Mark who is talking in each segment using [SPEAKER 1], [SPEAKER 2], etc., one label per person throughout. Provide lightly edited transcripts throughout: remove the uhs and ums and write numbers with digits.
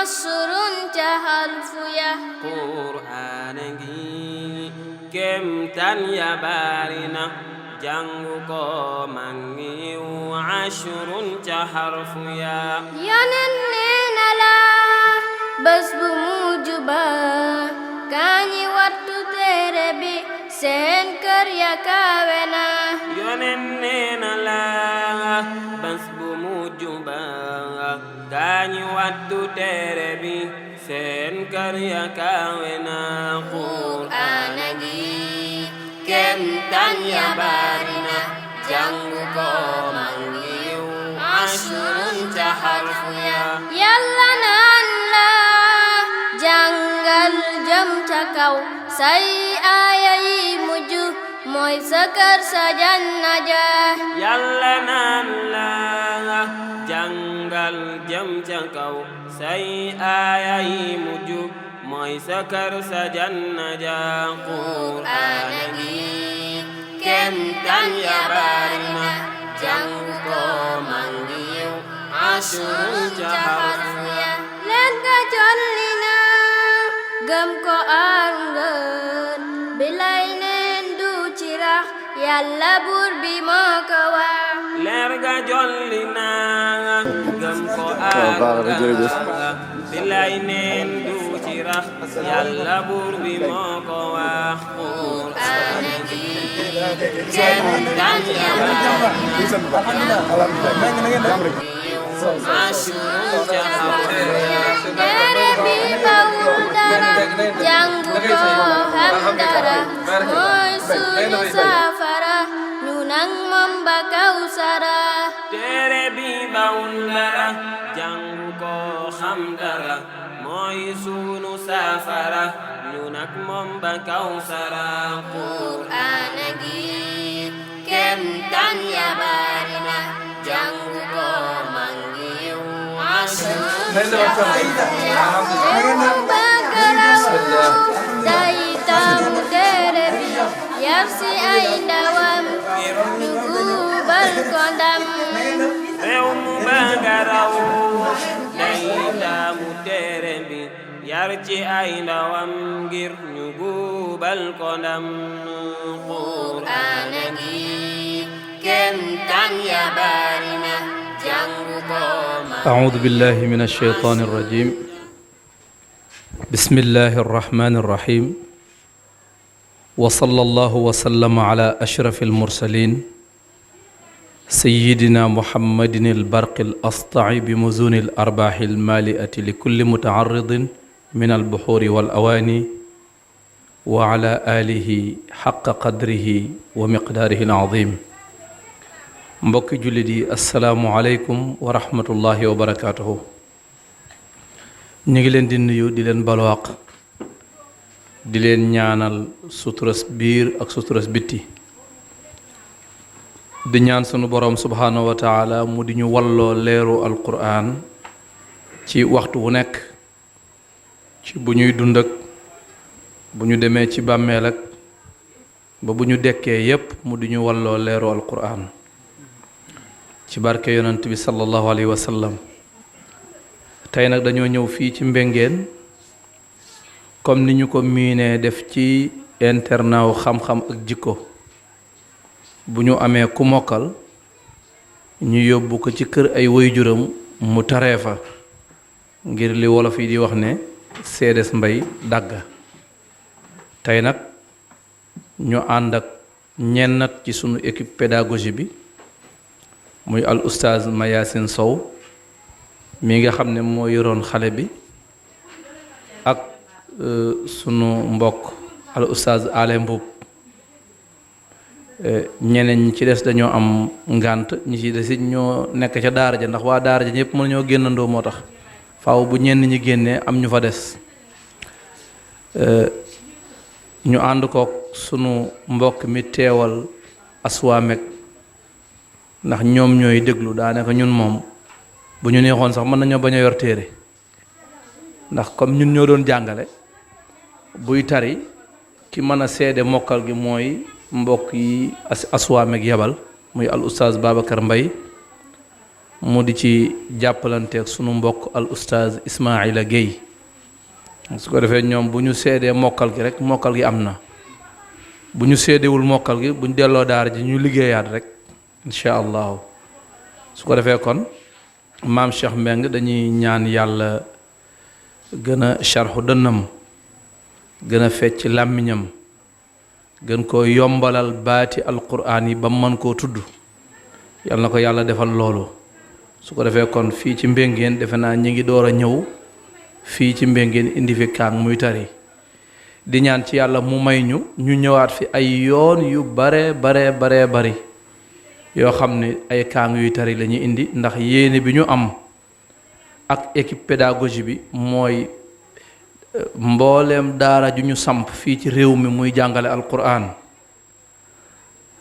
[SPEAKER 1] asrun ca xarfu ya
[SPEAKER 2] qur'aan ngi kemtan ya barina jàngu ko mangi ashrun ca xarfu ya
[SPEAKER 1] yonen neena la bés bu mujj ba kañi wattu téere bi seen kër ya kawe na
[SPEAKER 2] yonen neena la bés bu mujj ba kañi wattu téere bi seen kër ya kawe na
[SPEAKER 1] qur'aan ngi kemtan ya barina jàngu ko mangi ashrun ca xarfu ya yàlla naan la jàngal jëm ca kaw say aaya yi mujj mooy sa kër sa janna ja
[SPEAKER 2] yàlla naan la jàngal jëm ca kaw say aaya yi mujj mooy sa kër sa janna ja qur'aan ngi kemtan ya barina jàngu ko mangi ashrun ca xarfu ya
[SPEAKER 1] leen nga jolli na gëm ko aar ngeen bilay neen du ci rax yàlla buur bi moo ko wax
[SPEAKER 2] leer ga jolli na gëm ko aar bilay neen du ci rax yàlla buur bi moo ko wax
[SPEAKER 1] qur'aan ngi
[SPEAKER 2] kemtan ya ashrun ca xarfu ya
[SPEAKER 1] téere bi bawul dara jàngu ko xam dara mooy sunu saafara ñu nag moom ba kawsara
[SPEAKER 2] téere bi bawul dara jàngu ko xam dara mooy sunu saafara ñu nag moom ba kawsara
[SPEAKER 1] qur'aan ngi kemtan ya barina jàngu ko mangi ashrun day taamu téere bi yar si ay ndawam ñu guubal ko ndam
[SPEAKER 2] réew mu bëgg a raw day taamu téere bi yar ci ay ndawam ngir ñu guubal ko ndam
[SPEAKER 1] qur'aan ngi kemtan ya barina jàngu ko
[SPEAKER 3] أعوذ بالله من الشيطان الرجيم بسم الله الرحمن الرحيم وصلى الله وسلم على أشرف المرسلين سيدنا محمد البرق الأسطع بمزون الأرباح المالئة لكل متعرض من البحور والأواني وعلى آله حق قدره ومقداره العظيم mbokki jullit yi asalaamualeykum wa rahmatullahi wa barakaatuhu ñu ngi leen di nuyu di leen balwaaq di leen ñaanal suturas biir ak suturas bitti di ñaan sunu boroom subhaanahu wa taala mu di ñu walloo leeru alquraan ci waxtu wu nekk ci bu ñuy dund ak bu ñu demee ci bàmmeel ak ba bu ñu dekkee yépp mu di ñu walloo leeru alquraan ci barke yonent bi sallallahu alayhi wa sallam tey nag dañoo ñëw fii ci Mbéngeen comme ni ñu ko miinee def ci internat wu xam-xam ak jikko bu ñu amee ku mokkal ñu yóbbu ko ci kër ay waajuram mu taree fa ngir li wolof yi di wax ne seedes mbay dàgga tey nag ñu ànd ak ñennat ci sunu équipe pédagogie bi muy al oustaz Mayasin Sow mi nga xam ne moo yoroon xale bi ak sunu mbokk al oustaz Ale Mbuub ñeneen ñi ci des dañoo am ngànt ñi ci des it ñoo nekk ca daara ja ndax waa daara ja ñëpp mën ñoo génnandoo moo tax faaw bu ñenn ñi génnee am ñu fa des ñu ànd kook sunu mbokk mi teewal aswaamek ndax ñoom ñooy déglu daanaka ñun moom bu ñu neexoon sax mën nañoo bañ a yor téere ndax comme ñun ñoo doon jàngale buy tari ki mën a seede mokkal gi mooy mbokk yi aswaamek yebal muy al oustaz Babacar Mbay mu di ci jàppalanteeg sunu mbokk al ustaaz Ismaila Gueye su ko defee ñoom bu ñu seedee mokkal gi rek mokkal gi am na bu ñu seedewul mokkal gi bu ñu delloo daara ji ñu liggéeyaat rek incha allahu su ko defee kon maam Cheikh Mbeng dañuy ñaan yàlla gën a sharxu dënnam gën a fecc làmmiñam gën koo yombalal baati alquraan yi ba mën koo tudd yal na ko yàlla defal loolu su ko defee kon fii ci Mbéngeen defe naa ñi ngi door a ñëw fii ci Mbéngeen indi fi kaang muy tari di ñaan ci yàlla mu may ñu ñëwaat fi ay yoon yu bare bari yoo xam ne ay kaang yuy tari la ñuy indi ndax yéene bi ñu am ak équipe pédagogie bi mooy mbooleem daara ju ñu samp fii ci réew mi muy jàngale alquran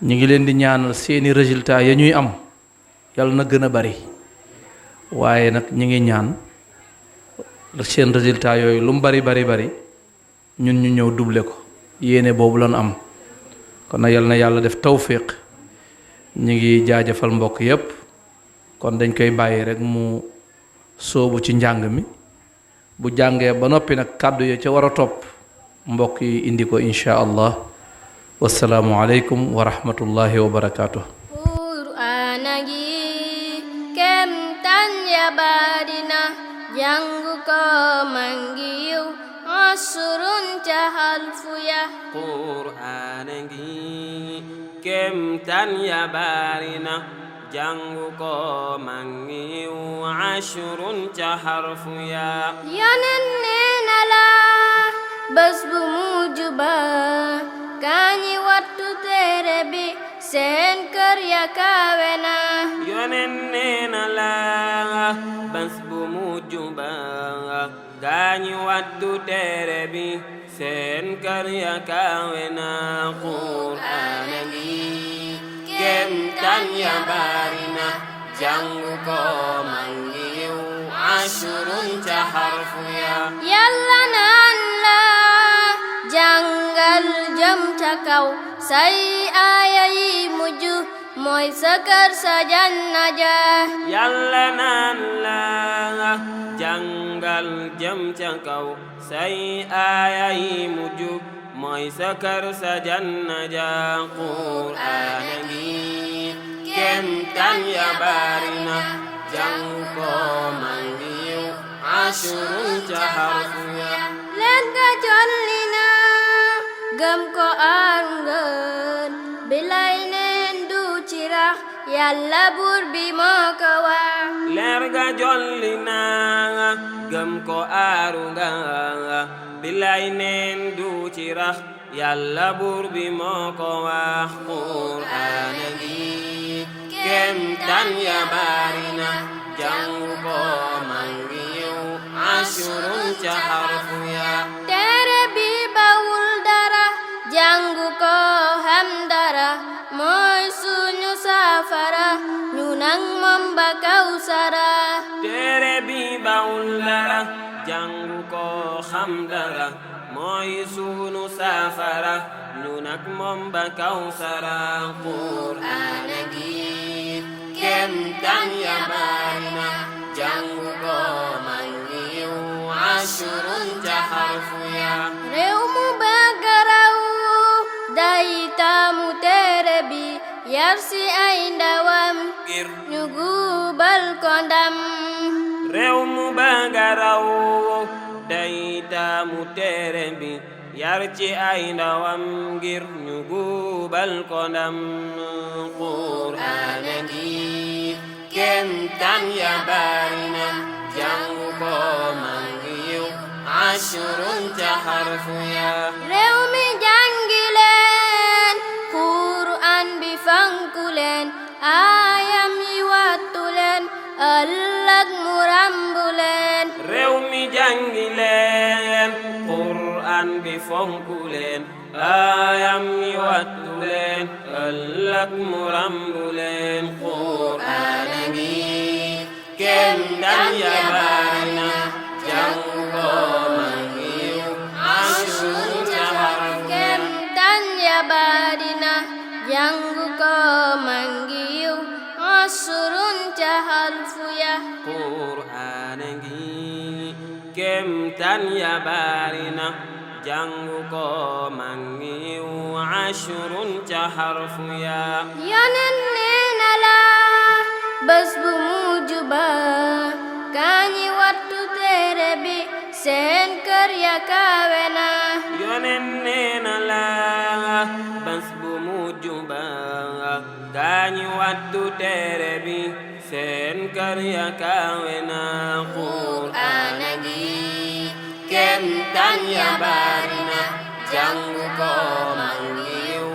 [SPEAKER 3] ñu ngi leen di ñaanal seeni résultat ya ñuy am yàlla na gën a bari waaye nag ñu ngi ñaan seen résultat yooyu lu mu bari ñun ñu ñëw doublé ko yéene boobu lañu am kon nag yàlla na yàlla def tawfiq ñu ngi jaajëfal mbokk yépp kon dañ koy bàyyi rek mu sóobu ci njàng mi bu jàngee ba noppi nag kàddu ya ca war a topp mbokk yi indi ko insha allah wassalaamu aleykum wa rahmatullahi wa barakaatuh.
[SPEAKER 1] Qur'aana gi kemtan ya barina jàng ko mangi yiw asrun ca halfu ya
[SPEAKER 2] Qur'aana gi kemtan ya barina jàng ko mangi yiw asrun ca harfu ya
[SPEAKER 1] Yonent nee na la bés bu mujj ba kañi wattu téere bi seen kër ya kawe na
[SPEAKER 2] Yonent nee na la bés bu mujj ba kañi wattu téere bi seen kër ya kawe na Qur'aana gi kemtan ya barina jàng ko mangi yiw asrun ca harfu ya
[SPEAKER 1] Yàlla naan la jàngal jëm ca kaw say aaya yi mujj mooy sa kër sa janna ja
[SPEAKER 2] Yàlla naan la jàngal jëm ca kaw say aaya yi mujj mooy sa kër sa janna ja Qur'aana gi kemtan ya barina jàng ko mangi yiw asrun ca harfu ya
[SPEAKER 1] leen nga jolli na gëm ko aar ngeen bilay neen du ci rax Yàlla buur bi moo ko wax
[SPEAKER 2] leer ga jolli na gëm ko aaru nga bilay neen du ci rax Yàlla buur bi moo ko wax Qur'aana gi kemtan ya barina jàng ko mangi yiw asrun ca harfu ya
[SPEAKER 1] téere bi bawul dara jàng ko xam dara mooy suñu saafara ñu nag moom ba Kawsara
[SPEAKER 2] téere bi bawul dara jàng ko xam dara mooy sunu saafara ñu nag moom ba Kawsara Qur'aana gi kemtan ya barina jàng ko mangi yiw asrun ca harfu ya
[SPEAKER 1] réew mu bëgg raw day taamu téere bi yar si ay ndawam
[SPEAKER 2] ngir
[SPEAKER 1] ñu gubal ko ndam
[SPEAKER 2] réew mu bëgg raw day taamu téere bi yar ci ay ndawam ngir ñu gubal ko ndam Qur'aana gi kemtan ya barina jàng ko mangi yiw asrun ca harfu ya
[SPEAKER 1] réew mi jàngi leen Qur'an bi fanku leen aayam yi wattu leen ëllëg mu rambu leen
[SPEAKER 2] réew mi jàngi leen Qur'an bi fonku leen aayam yi wattu leen ëllëg mu rambu leen Qur'aana gi kemtan ya barina jàng ko mangi yiw asrun ca harfu ya
[SPEAKER 1] kemtan ya barina jàng ko mangi yiw asrun ca harfu
[SPEAKER 2] kemtan ya barina jàngu ko mangiw ashrun ca harfu ya
[SPEAKER 1] yonen neena la bés bu mujj ba kañi wattu téere bi seen kër ya kawe na
[SPEAKER 2] yonen neena la bés bu mujj ba kañi wattu téere bi seen kër ya kawe na Qur'aan gi kemtan ya barina jàngu ko mangiw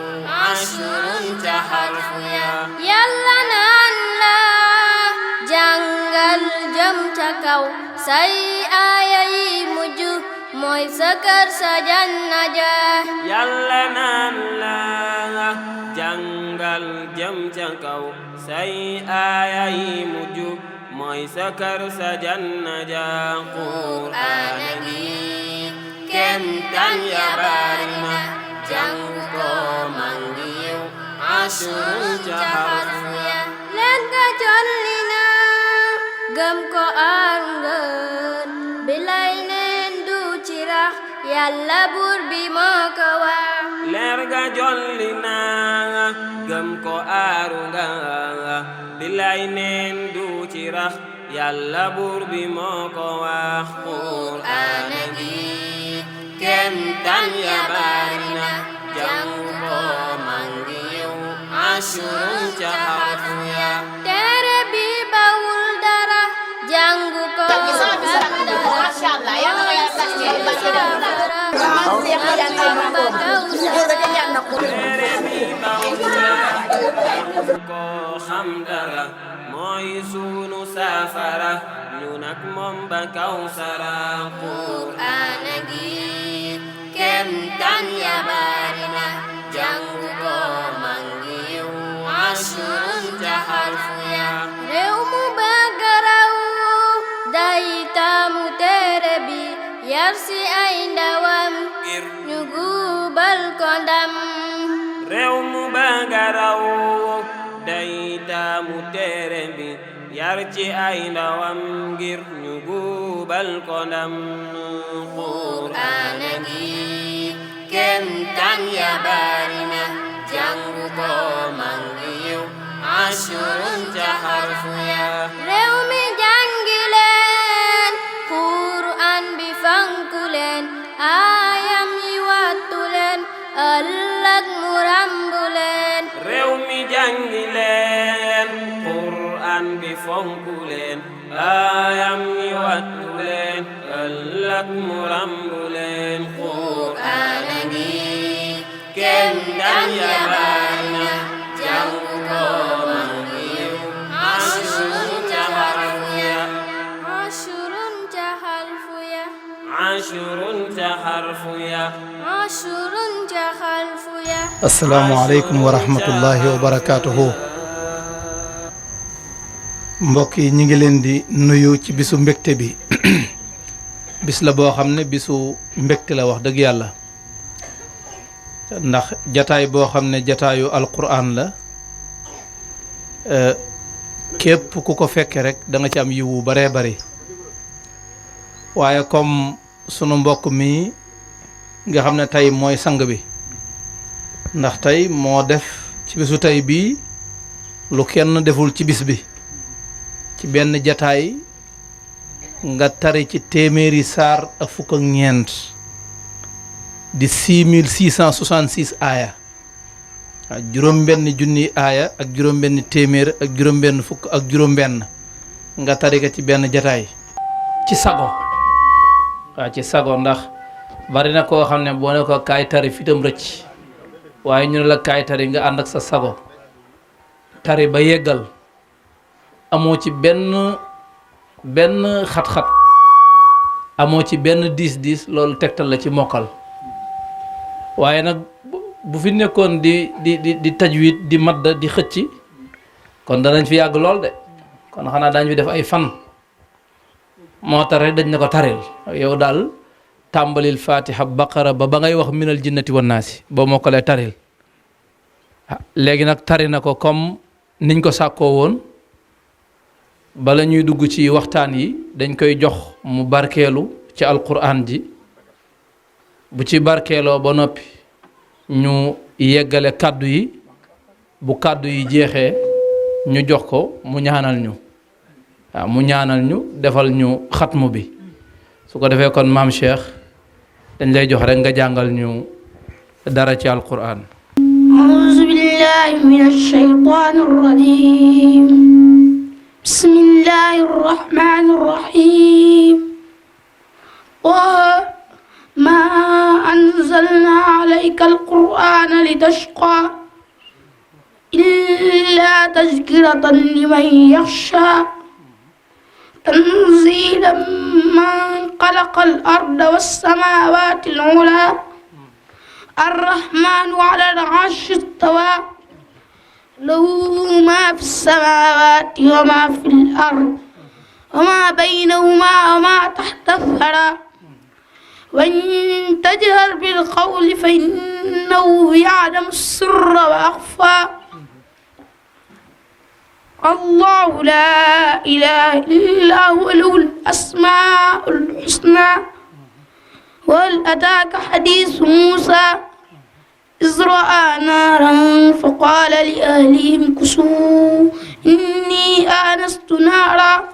[SPEAKER 2] ashrun ca harfu ya
[SPEAKER 1] yàlla naan la jàngal jëm ca kaw say aaya yi mujj mooy sa kër sa janna ja
[SPEAKER 2] yàlla naan la jàngal jëm ca kaw say aaya yi mujj mooy sa kër sa janna ja Qur'aan gi kemtan ya barina jàngu ko mangiw ashrun ca harfu ya
[SPEAKER 1] leen nga jolli na gëm ko aar ngeen bilay neen du ci rax yàlla buur bi moo ko wax
[SPEAKER 2] leer ga jolli na gëm ko aaru nga bilay neen du ci rax yàlla buur bi moo ko wax Qur'aan gi kemtan ya barina jàngu ko mangiw ashrun ca harfu ya
[SPEAKER 1] téere bi bawul dara jàngu ko
[SPEAKER 4] Mashallah ya nga ya
[SPEAKER 2] ko xam dara mooy sunu saafara ñu nak moom ba Kawsara
[SPEAKER 1] Qur'aan gi kemtan ya barina jàngu ko mangiw ashrun ca harfu ya réew mu bëgg raw day taamu téere bi yar si ay ndawam
[SPEAKER 2] ngir
[SPEAKER 1] ñu gubal ko ndam
[SPEAKER 2] réew mu bëgg raw day taamu téere bi yar ci ay ndawam ngir ñu gubal ko ndam
[SPEAKER 1] Qur'aan gi kemtan ya barina jàngu ko mangiw ashrun ca harfu ya réew mi jàngi leen Qur'aan bi fanku leen aayam yi wattu leen ëllëg mu rambu leen
[SPEAKER 2] réew mi jàngi leen Qur'aan bi fonku leen aayam yi wattu leen ëllëg mu rambu leen
[SPEAKER 1] Qur'aan gi
[SPEAKER 2] kemtan ya barina jàngu ko mangiw ashrun ca harfu ya
[SPEAKER 1] ashrun ca harfu ya
[SPEAKER 2] ashrun ca harfu ya
[SPEAKER 1] ashrun ca harfu ya
[SPEAKER 5] asalaamaaleykum wa rahmatullahi wa barakaatuhu mbokk yi ñi ngi leen di nuyu ci bisu mbégte bi bis la boo xam ne bisu mbégte la wax dëgg yàlla ndax jataay boo xam ne jataayu alquran la képp ku ko fekke rek da nga ci am yiwu baree bari waaye comme sunu mbokk mi nga xam ne tey mooy sang bi ndax tey moo def ci bisu tey bii lu kenn deful ci bis bi ci benn jataay nga tari ci téeméeri saar ak fukk ak ñeent di 6666 aaya waaw juróom-benn junni aaya ak juróom-benn téeméer ak juróom-benn fukk ak juróom-benn nga tari ko ci benn jataay ci sago waaw ci sago ndax bari na koo xam ne boo ne ko kaay tari fitam rëcc waaye ñu ne la kaay tari nga ànd ak sa sago tari ba yeggal amoo ci benn xat-xat amoo ci benn diis loolu tegtal la ci mokkal waaye nag bu fi nekkoon di tajwid di madda di xëcc kon danañ fi yàgg lool de kon xanaa dañ fi def ay fan moo tax rek dañ ne ko taril yow daal tàmbalil fatiha baqara ba ngay wax minal jinnati wan naasi boo mokkalee taril léegi nag tari na ko comme niñ ko sàkkoo woon bala ñuy dugg ci waxtaan yi dañ koy jox mu barkeelu
[SPEAKER 3] ci alquran ji bu ci barkeeloo ba noppi ñu yeggale kàddu yi bu kàddu yi jeexee ñu jox ko mu ñaanal ñu waaw mu ñaanal ñu defal ñu xatmu bi su ko defee kon maam Cheikh dañ lay jox rek nga jàngal ñu dara ci alquran.
[SPEAKER 6] أعوذ بالله من الشيطان الرجيم بسم الله الرحمن الرحيم وما أنزلنا عليك القرآن لتشقى إلا تذكرة لمن يخشى تنزيلا من خلق الأرض والسماوات العلى الرحمن على العرش استوى له ما في السماوات وما في الأرض وما بينهما وما تحت الثرى وإن تجهر بالقول فإنه يعلم السر وأخفى الله لا إله إلا هو له الأسماء الحسنى وهل أتاك حديث موسى إذ رأى نارا فقال لأهلهم كسوا إني آنست نارا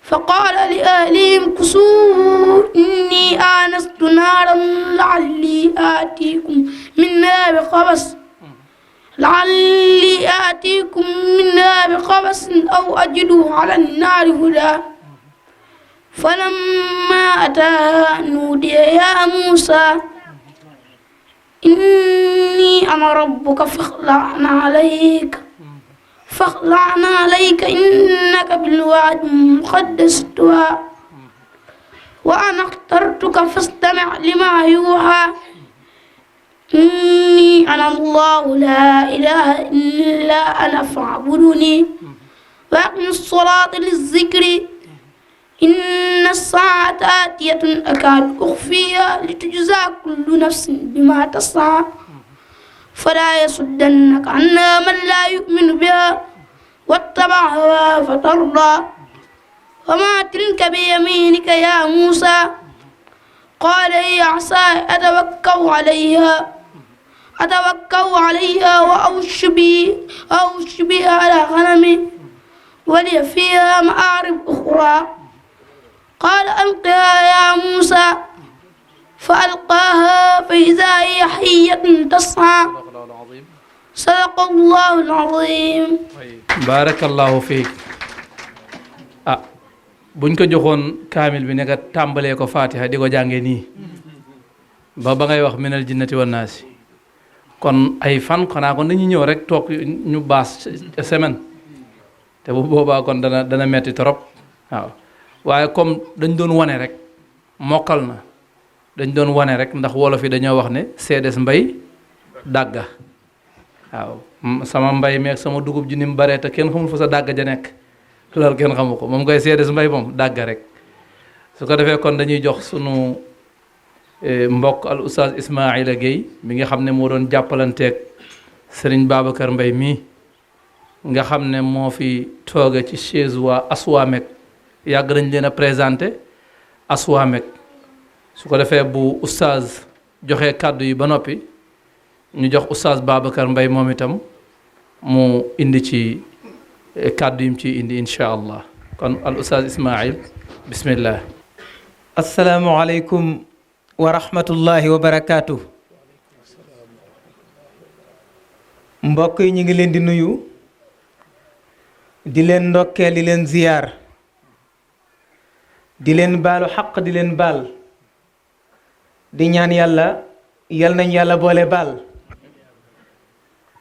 [SPEAKER 6] فقال لأهلهم كسوا إني آنست نارا لعلي آتيكم منها بقبس أو أجد على النار هدى فلما أتاها نودي يا موسى إني أنا ربك فاخلعنا عليك إنك بالواد المقدس طوى وأنا اخترتك فاستمع لما يوحى إني أنا الله لا إله إلا أنا فاعبدني وأقم الصلاة للذكر إن الساعة آتية أكاد أخفيها لتجزى كل نفس بما تسعى فلا يصدنك عنها من لا يؤمن بها واتبع هواه فترضى وما تلك بيمينك يا موسى قال هي عصاي أتوكأ عليها وأوش بها على غنمي ولي فيها مآرب أخرى قال ألقها يا موسى فألقاها فإذا هي حية تسعى صدق الله العظيم
[SPEAKER 3] barakallahu fiik buñ ko joxoon kaamil bi ne nga tàmbalee ko Fatiha di ko jàngee nii ba ngay wax minal jinnati wan naasi kon ay fan xanaa kon dañuy ñëw rek toog ñu baas semaine te bu boobaa kon dana metti trop waaw waaye comme dañ doon wane rek mokkal na dañ doon wane rek ndax wolof yi dañoo wax ne seedes mbay dàgga waaw sama mbay meeg sama dugub ji ni mu baree te kenn xamul fa sa dàgga ja nekk loolu kenn xamu ko moom koy seedes mbay moom dàgga rek su ko defee kon dañuy jox sunu mbokk al oustaz Ismaila Gueye mi nga xam ne moo doon jàppalanteeg Serigne Babacar Mbay mii nga xam ne moo fi tooge ci chaise waa Aswamek yàgg nañ leen a présenté Aswamek su ko defee bu oustaz joxee kàddu yi ba noppi ñu jox oustaz Babacar Mbay moom itam mu indi ci kàddu yim ci indi incha allah kon al oustaz Ismail bismillah.
[SPEAKER 7] asalaamualeykum wa rahmatullahi wa barakaatu. mbokk yi ñu ngi leen di nuyu di leen ndokkeel di leen ziyaar di leen baalu xaq di leen baal di ñaan yàlla yal nañ yàlla boole baal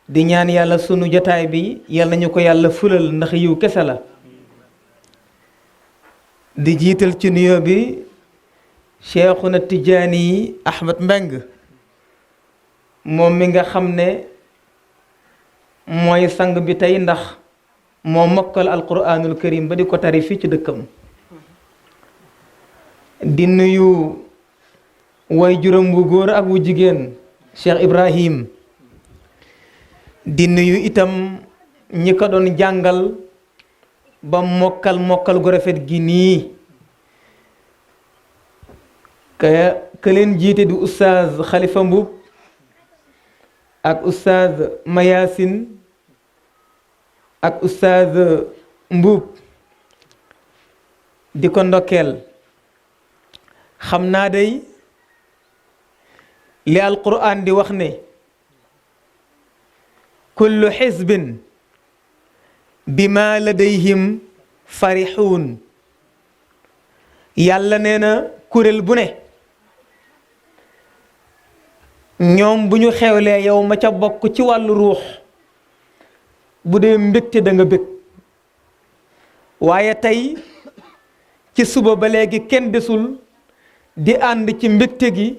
[SPEAKER 7] di ñaan yàlla sunu jotaay bi yal nañu ko yàlla fulal ndax yiw kese la di jiital ci nuyoo bi Cheikhuna Tijaani Ahmed Mbeng moom mi nga xam ne mooy sang bi tey ndax moo mokkal alquranul karim ba di ko tari fii ci dëkkam di nuyu way juróom wu góor ak wu jigéen Cheikh Ibrahim di nuyu itam ñi ko doon jàngal ba mokkal gu rafet gi nii ka leen jiite di oustaz Khalifa Mboup ak oustaz Mayasin ak oustaz Mboup di ko ndokkeel. xam naa day li alquran di wax ne kullu xisbin bima ladayhim farixuun yàlla nee na kuréel bu ne ñoom bu ñu xewlee yow ma ca bokk ci wàllu ruux bu dee mbégte da nga bég waaye tey ci suba ba léegi kenn desul di ànd ci mbégte gi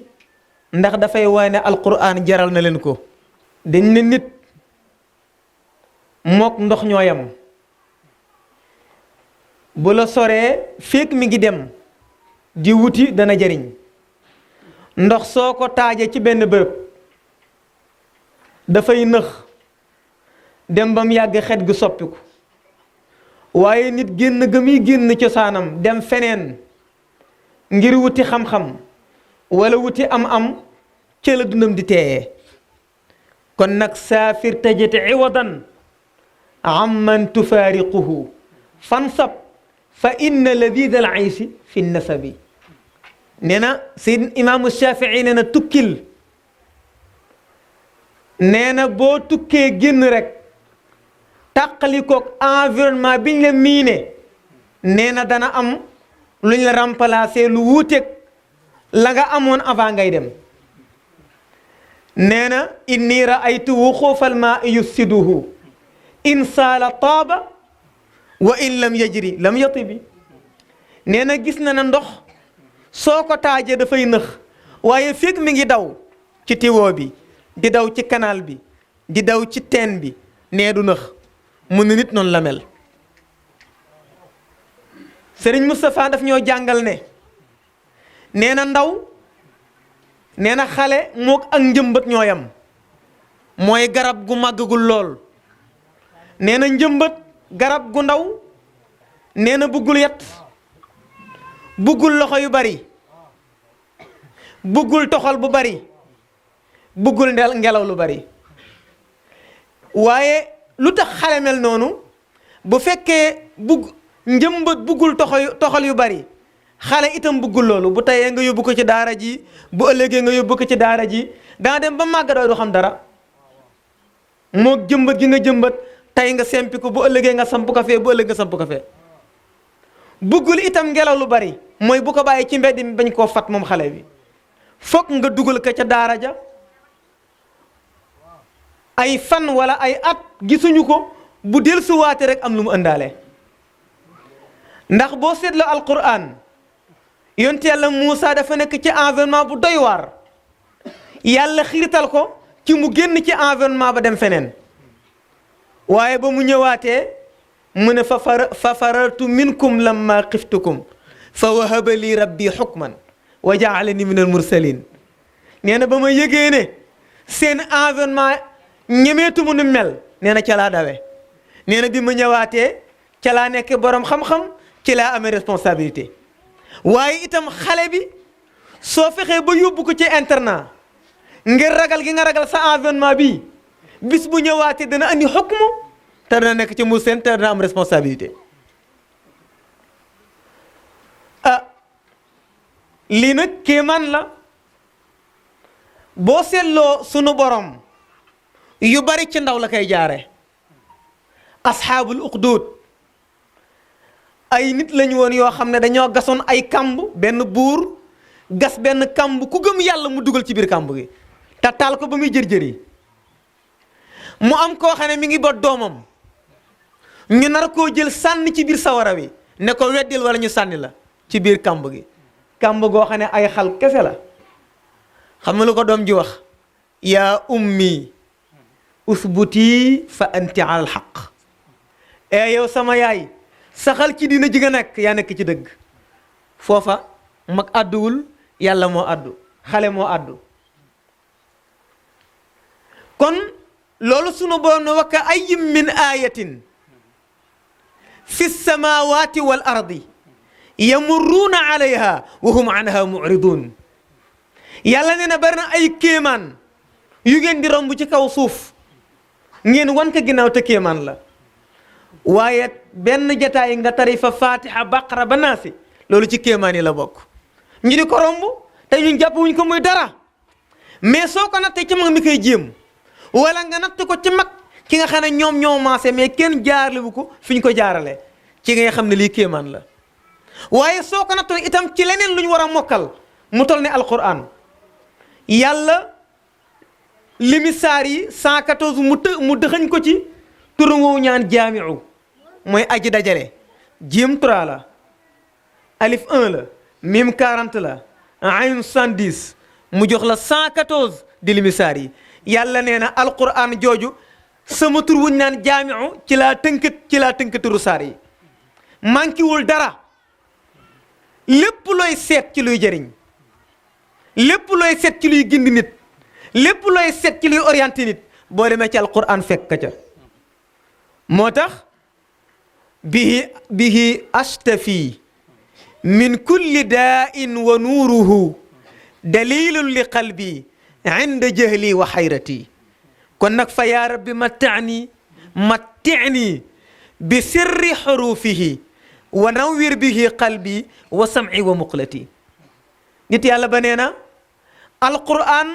[SPEAKER 7] ndax dafay wane ne alquran jaral na leen ko. dañ ne nit mook ndox ñooyam bu la soree fekk mi ngi dem di wuti dana jariñ ndox soo ko taajee ci benn bërëb dafay nëx dem ba mu yàgg xet gi soppiku waaye nit génn ga muy génn cosaanam dem feneen ngir wuti xam-xam wala wuti am-am ca la dundam di teeyee kon nag saafir tajati iwadan amman tufaariquhu fansab fa inna ladida al aysi fi nasabi nee na Seyd imaamu Shafii nee na tukkil nee na boo tukkee génn rek tàqalikoog environnement biñ la miine nee na dana am luñ la remplacer lu wuuteeg la nga amoon avant ngay dem nee na inni raaytu wuxuufal maa yufsiduhu in saala taaba wa in lam yajri lam yatibi nee na gis na ne ndox soo ko taajee dafay nëx waaye fekk mi ngi daw ci tiwo bi di daw ci canal bi di daw ci teen bi nee du nëx mu ne nit noonu la mel Sëriñ Moustapha daf ñoo jàngal ne nee na ndaw nee na xale mook ak njëmbat ñooyam mooy garab gu màggagul lool nee na njëmbat garab gu ndaw nee na buggul yet buggul loxo yu bari buggul toxal bu bari buggul ngelaw lu bari waaye lu tax xale mel noonu bu fekkee njëmbat buggul toxal yu bari xale itam buggul loolu bu tayee nga yóbbu ko ci daara ji bu ëllëgee nga yóbbu ko ci daara ji daa dem ba màgg doo du xam dara moo jëmbat gi nga jëmbat tey nga sempi ko bu ëllëgee nga samp ko fee bu ëllëgee nga samp ko fee buggul itam ngelaw lu bari mooy bu ko bàyyi ci mbedd mi bañ koo fat moom xale bi fokk nga dugal ko ca daara ja ay fan wala ay at gisuñu ko bu dellusiwaatee rek am lu mu ëndaale ndax boo seetloo alquran yonent yàlla Muusa dafa nekk ci environnement bu doy waar yàlla xiirtal ko ci mu génn ci environnement ba dem feneen waaye ba mu ñëwaatee mu ne fa farartu minkum lamma xiftukum fa wahaba li rabbi xukman wa jaalani min al mursalin nee na ba ma yëgee ne seen environnement ñemeetu mu nu mel nee na ca laa dawe nee na bi ma ñëwaatee ca laa nekk borom xam-xam ci laa amee responsabilité waaye itam xale bi soo fexee ba yóbbu ko ci internat ngir ragal gi nga ragal sa environnement bi bis bu ñëwaatee dana andi xukmu te dana nekk ci mu seen te dana am responsabilité lii nag kéemaan la boo seetloo sunu borom yu bari ci ndaw la koy jaare asxaabul uxduud ay nit lañu woon yoo xam ne dañoo gasoon ay kamb benn buur gas benn kamb ku gëm yàlla mu dugal ci biir kamb gi te taal ko ba muy jër-jëri mu am koo xam ne mi ngi boot doomam ñu nar koo jël sànni ci biir sawara wi ne ko weddil wala ñu sànni la ci biir kamb gi kamb goo xam ne ay xal kese la xam nga lu ko doom ji wax yaa ummi usbuti fa anti ala alxaq yow sama yaay saxal ci dina ji nga nekk yaa nekk ci dëgg foofa mag àdduwul yàlla moo àddu xale moo àddu kon loolu sunu borom ne wakka ayyin min ayatin fi samawati wal ardi yamurruuna alayha wa hum anha muridun yàlla nee na bari na ay kéemaan yu ngeen di romb ci kaw suuf ngeen wan ko ginnaaw te kéemaan la waaye benn jataay nga tari fa fatiha baqara ba naasi loolu ci kéemaan yi la bokk ñu di ko romb te ñun jàpp wuñ ko muy dara mais soo ko nattee ci mag mi koy jéem wala nga natt ko ci mag ki nga xam ne ñoom ñoo maase mais kenn jaarlewu ko fi ñu ko jaarale ci ngay xam ne lii kéemaan la waaye soo ko nattoon itam ci leneen lu ñu war a mokkal mu toll ne alquran yàlla limi saar yi 114 mu dëxañ ko ci turam woowu ñaan jaamiu mooy aji dajale jiim 3 la alif 1 la mim 40 la ayn 70 mu jox la 114 di limi saar yi yàlla nee na alquran jooju sama tur wuñ naan jaamiu ci laa tënk turu saar yi mankiwul dara lépp looy seet ci luy jëriñ lépp looy seet ci luy gindi nit lépp looy seet ci luy orienté nit boo demee ci alquran fekk ca moo tax bihi ashtafi min kulli daa'in wa nuuruhu dalilun li qalbi inda jahli wa xayrati kon nag fa yaa rabbi matta'ni bi sirri xurufihi wa nawwir bihi qalbi wa sam'i wa muqlati nit yàlla ba nee na alquran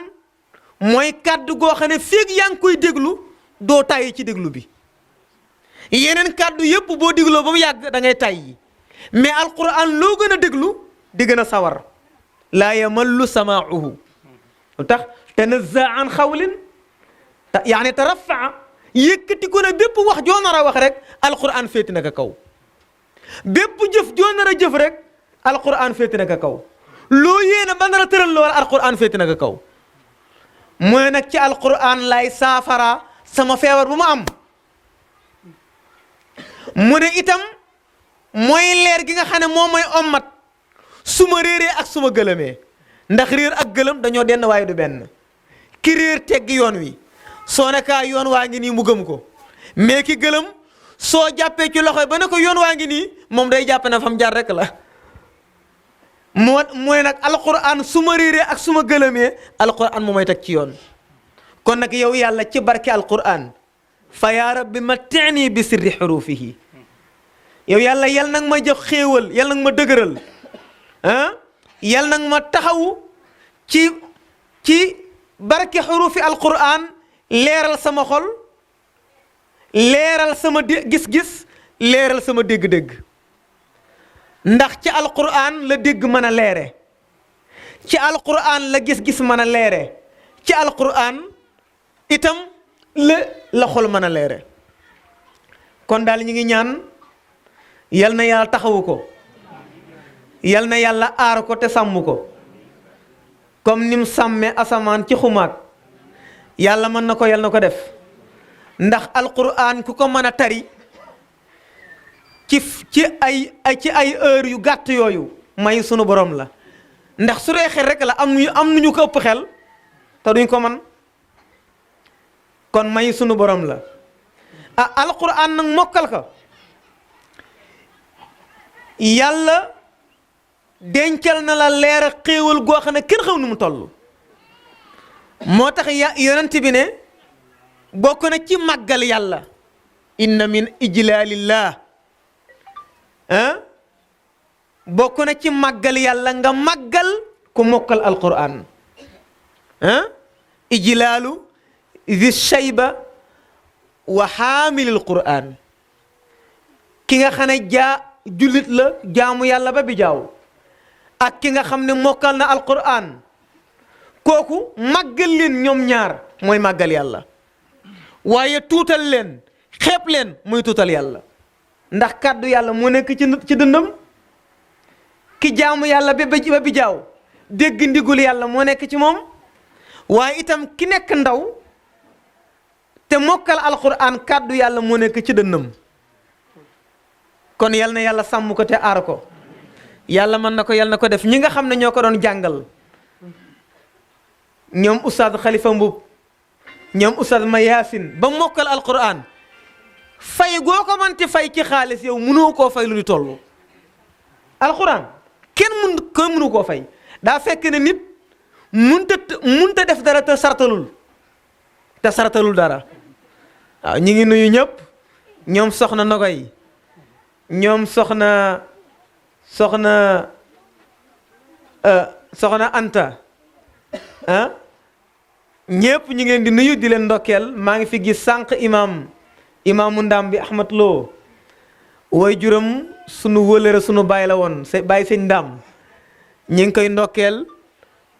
[SPEAKER 7] mooy kàddu goo xam ne féeg yaa ngi koy déglu doo tàyyi ci déglu bi yeneen kàddu yépp boo dégloo ba mu yàgg da ngay tàyyi mais alquran loo gën a déglu di gën a sawar laa yamallu samaa'uhu lu tax tanazza an xawlin yaani tarafaa yëkkati ko ne bépp wax joo nar a wax rek alquran féeti na ko kaw bépp jëf joo nar a jëf rek alquran féeti na ko kaw loo yéene ba nar a tëral lool alquran féeti na ko kaw mooy nag ci alquran lay saafara sama feebar bu ma am mu ne itam mooy leer gi nga xam ne moom mooy ommat su ma réeree ak su ma gëlëmee ndax réer ak gëlëm dañoo denn waaye du benn ki réer teggi yoon wi soo nekkaa yoon waa ngi nii mu gëm ko mais ki gëlëm soo jàppee ci loxo ba ne ko yoon waa ngi nii moom day jàpp ne fam jaar rek la mooy nag alquran su ma réeree ak su ma gëlëmee alquran moo may teg ci yoon kon nag yow yàlla ci barke alquran fa yaa rabbi matti'ni bi sirri xurufihi yow yàlla yal nag ma jox xéewal yal nag ma dëgëral yal nag ma taxawu ci barke xurufi alquran leeral sama xol leeral sama gis-gis leeral sama dégg-dégg ndax ci alquran la dégg mën a leere ci alquran la gis-gis mën a leere ci alquran itam la xol mën a leere kon daal ñu ngi ñaan yal na yàlla taxawu ko yal na yàlla aar ko te sàmm ko comme ni mu sàmmee asamaan ci xumaag yàlla mën na ko yal na ko def ndax alquran ku ko mën a tari ci ay heure yu gàtt yooyu may sunu borom la ndax su dee xel rek la am nañu ko ëpp xel te duñ ko man kon may sunu borom la alquran nag mokkal ko yàlla dencal na la leer a xéewal goo xam ne kenn xaw nu mu toll moo tax yonent bi ne bokk na ci màggal yàlla inna min ijlaalillah bokk na ci màggal yàlla nga màggal ku mokkal alquran ijlaalu zi shayba wa xaamilil quran ki nga xam ne jullit la jaamu yàlla ba bi jaaw ak ki nga xam ne mokkal na alquran kooku màggal leen ñoom ñaar mooy màggal yàlla waaye tuutal leen xeeb leen muy tuutal yàlla ndax kàddu yàlla moo nekk ci dëndam ki jaamu yàlla ba bi jaaw dégg ndigul yàlla moo nekk ci moom waaye itam ki nekk ndaw te mokkal alquran kàddu yàlla moo nekk ci dëndam kon yal na yàlla sàmm ko te aar ko yàlla mën na ko yal na ko def ñi nga xam ne ñoo ko doon jàngal ñoom oustaz Khalifa Mbub ñoom oustaz Mayasin ba mokkal alquran fay goo ko mënti fay ci xaalis yow mënoo koo fay lu ñu toll alquran kenn mënu koo fay daa fekk ne nit munta def dara te sartalul dara waaw ñi ngi nuyu ñëpp ñoom soxna Nogoy ñoom soxna Anta ñëpp ñu ngeen di nuyu di leen ndokkeel maa ngi fi gis sànq imaamu ndam bi Ahmad Lo way juram sunu wëlëre sunu baay la woon bàyyi sëñ ndam ñi ngi koy ndokkeel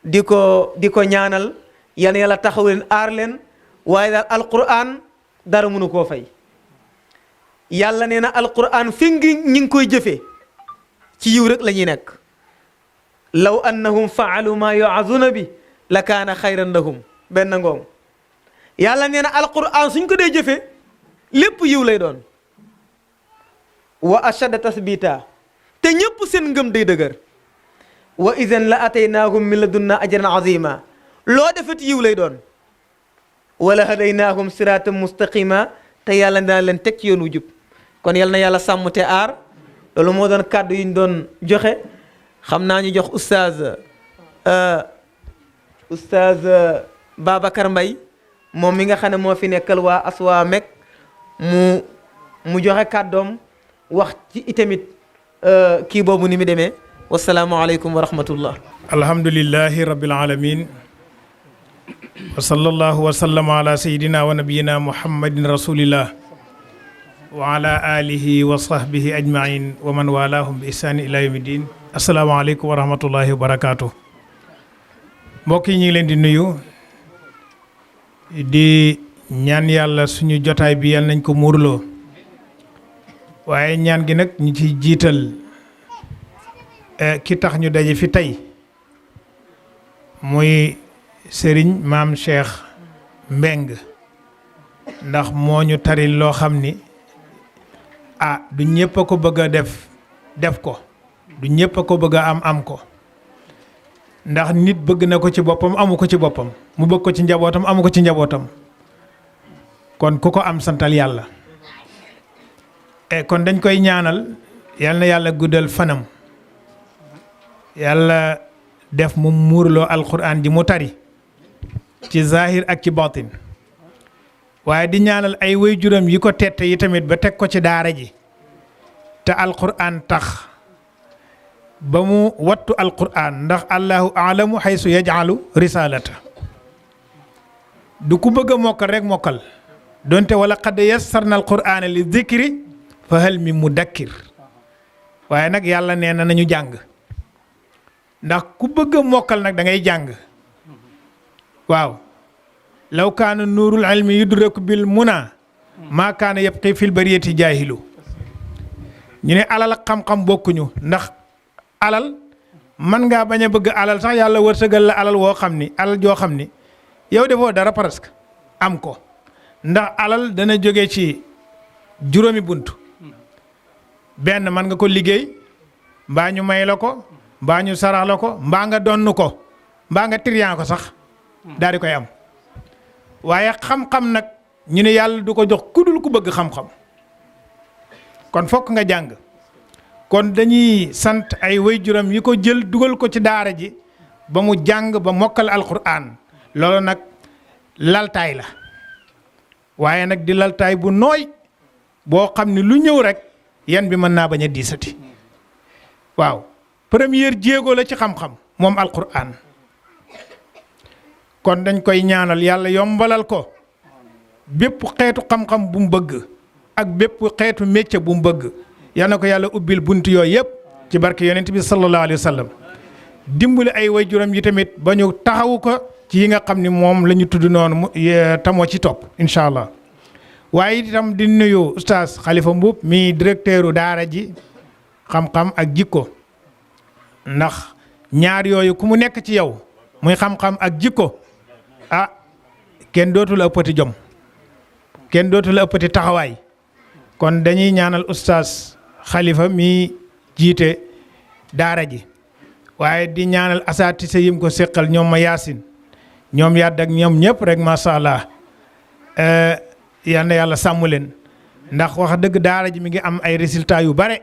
[SPEAKER 7] di ko ñaanal yal na yàlla taxaw leen aar leen waaye daal alquran dara mënu koo fay yàlla nee na alquran fi ngi ñi ngi koy jëfe ci yiw rek la ñuy nekk law annahum faalu ma yuazuna bi la kaana xayran lahum benn ngoom yàlla nee na alquran suñ ko dee jëfe lépp yiw lay doon wa ashadda tasbita te ñëpp seen ngëm day dëgër wa idan la ataynaahum min ladunna ajran azima loo defet yiw lay doon wala hadaynaahum siratan mustaqima te yàlla dina leen teg ci yoon wu jub kon yal na yàlla sàmm te aar loolu moo doon kàddu yi ñu doon joxe xam naa ñu jox oustaz Babacar Mbaye moom mi nga xam ne moo fi nekkal waa Aswa Mek mu joxe kàddoom wax ci itamit kii boobu ni mu demee wasalaamualeykum wa rahmatullah.
[SPEAKER 8] alhamdulillahi rabbil alamin wa sallallahu wa sallama ala sayidina wa nabiyina muhammadin rasulillah wa ala alihi wa sahbihi ajmain wa man walahum bi ihsani ila yawmi din. asalaamaaleykum wa rahmatullahi wa barakaatu. mbokk yi ñu ngi leen di nuyu di ñaan yàlla suñu jotaay bi yal nañ ko muurloo waaye ñaan gi nag ñu ci jiital ki tax ñu daje fi tey muy sëriñ maam Cheikh Mbeng ndax moo ñu tari loo xam ni du ñëpp a ko bëgg a def ko du ñëpp a ko bëgg a am ko ndax nit bëgg na ko ci boppam amu ko ci boppam mu bëgg ko ci njabootam amu ko ci njabootam kon ku ko am santal yàlla kon dañ koy ñaanal yal na yàlla guddal fanam yàlla def mu muurloo alquran ji mu tari ci zahir ak ci batin waaye di ñaanal ay waajuram yi ko tette yi tamit ba teg ko ci daara ji te alquran tax ba mu wattu alquran ndax allahu alamu haysu yaj'alu risalata du ku bëgg a mokkal rek mokkal donte wala qad yassarna alqur'ana li dhikri fa hal min mudakkir waaye nag yàlla nee na nañu jàng ndax ku bëgg a mokkal nag da ngay jàng waaw law kaana nuurul ilmi yudraku bil muna maa kaana yabqi fil bariyati jaahilu ñu ne alal ak xam-xam bokkuñu ndax alal man ngaa bañ a bëgg alal sax yàlla wërsëgal la alal woo xam ni alal joo xam ni yow defoo dara presque am ko ndax alal dana jóge ci juróomi bunt benn man nga ko liggéey mbaa ñu may la ko mbaa ñu sarax la ko mbaa nga donn ko mbaa nga trian ko sax daal di koy am waaye xam-xam nag ñu ne yàlla du ko jox kudul ku bëgg xam-xam kon fokk nga jàng kon dañuy sant ay waajuram yi ko jël dugal ko ci daara ji ba mu jàng ba mokkal alquran loolu nag laltaay la waaye nag di laltaay bu nooy boo xam ne lu ñëw rek yan bi mën naa bañ a diisati waaw première jéego la ci xam-xam moom alquran kon dañ koy ñaanal yàlla yombalal ko bépp xeetu xam-xam bu mu bëgg ak bépp xeetu métier bu mu bëgg yal na ko yàlla ubbil bunt yooyu yëpp ci barke yonent bi sallallahu alayhi wa sallam dimbali ay waajuram yi tamit ba ñu taxawu ko ci yi nga xam ni moom la ñu tudd noonu tamoo ci topp incha allah waaye itam di nuyu oustaz Khalifa Mboup mi directeur daara ji xam-xam ak jikko ndax ñaar yooyu ku mu nekk ci yow muy xam-xam ak jikko kenn dootu la ëppati jom kenn dootu la ëppati taxawaay kon dañuy ñaanal oustaz Khalifa mi jiite daara ji waaye di ñaanal asaatise yim ko séqal ñoom ma yaasin ñoom yàdd ak ñoom ñëpp rek macha allah yal na yàlla sàmm leen ndax wax dëgg daara ji mi ngi am ay résultats yu bare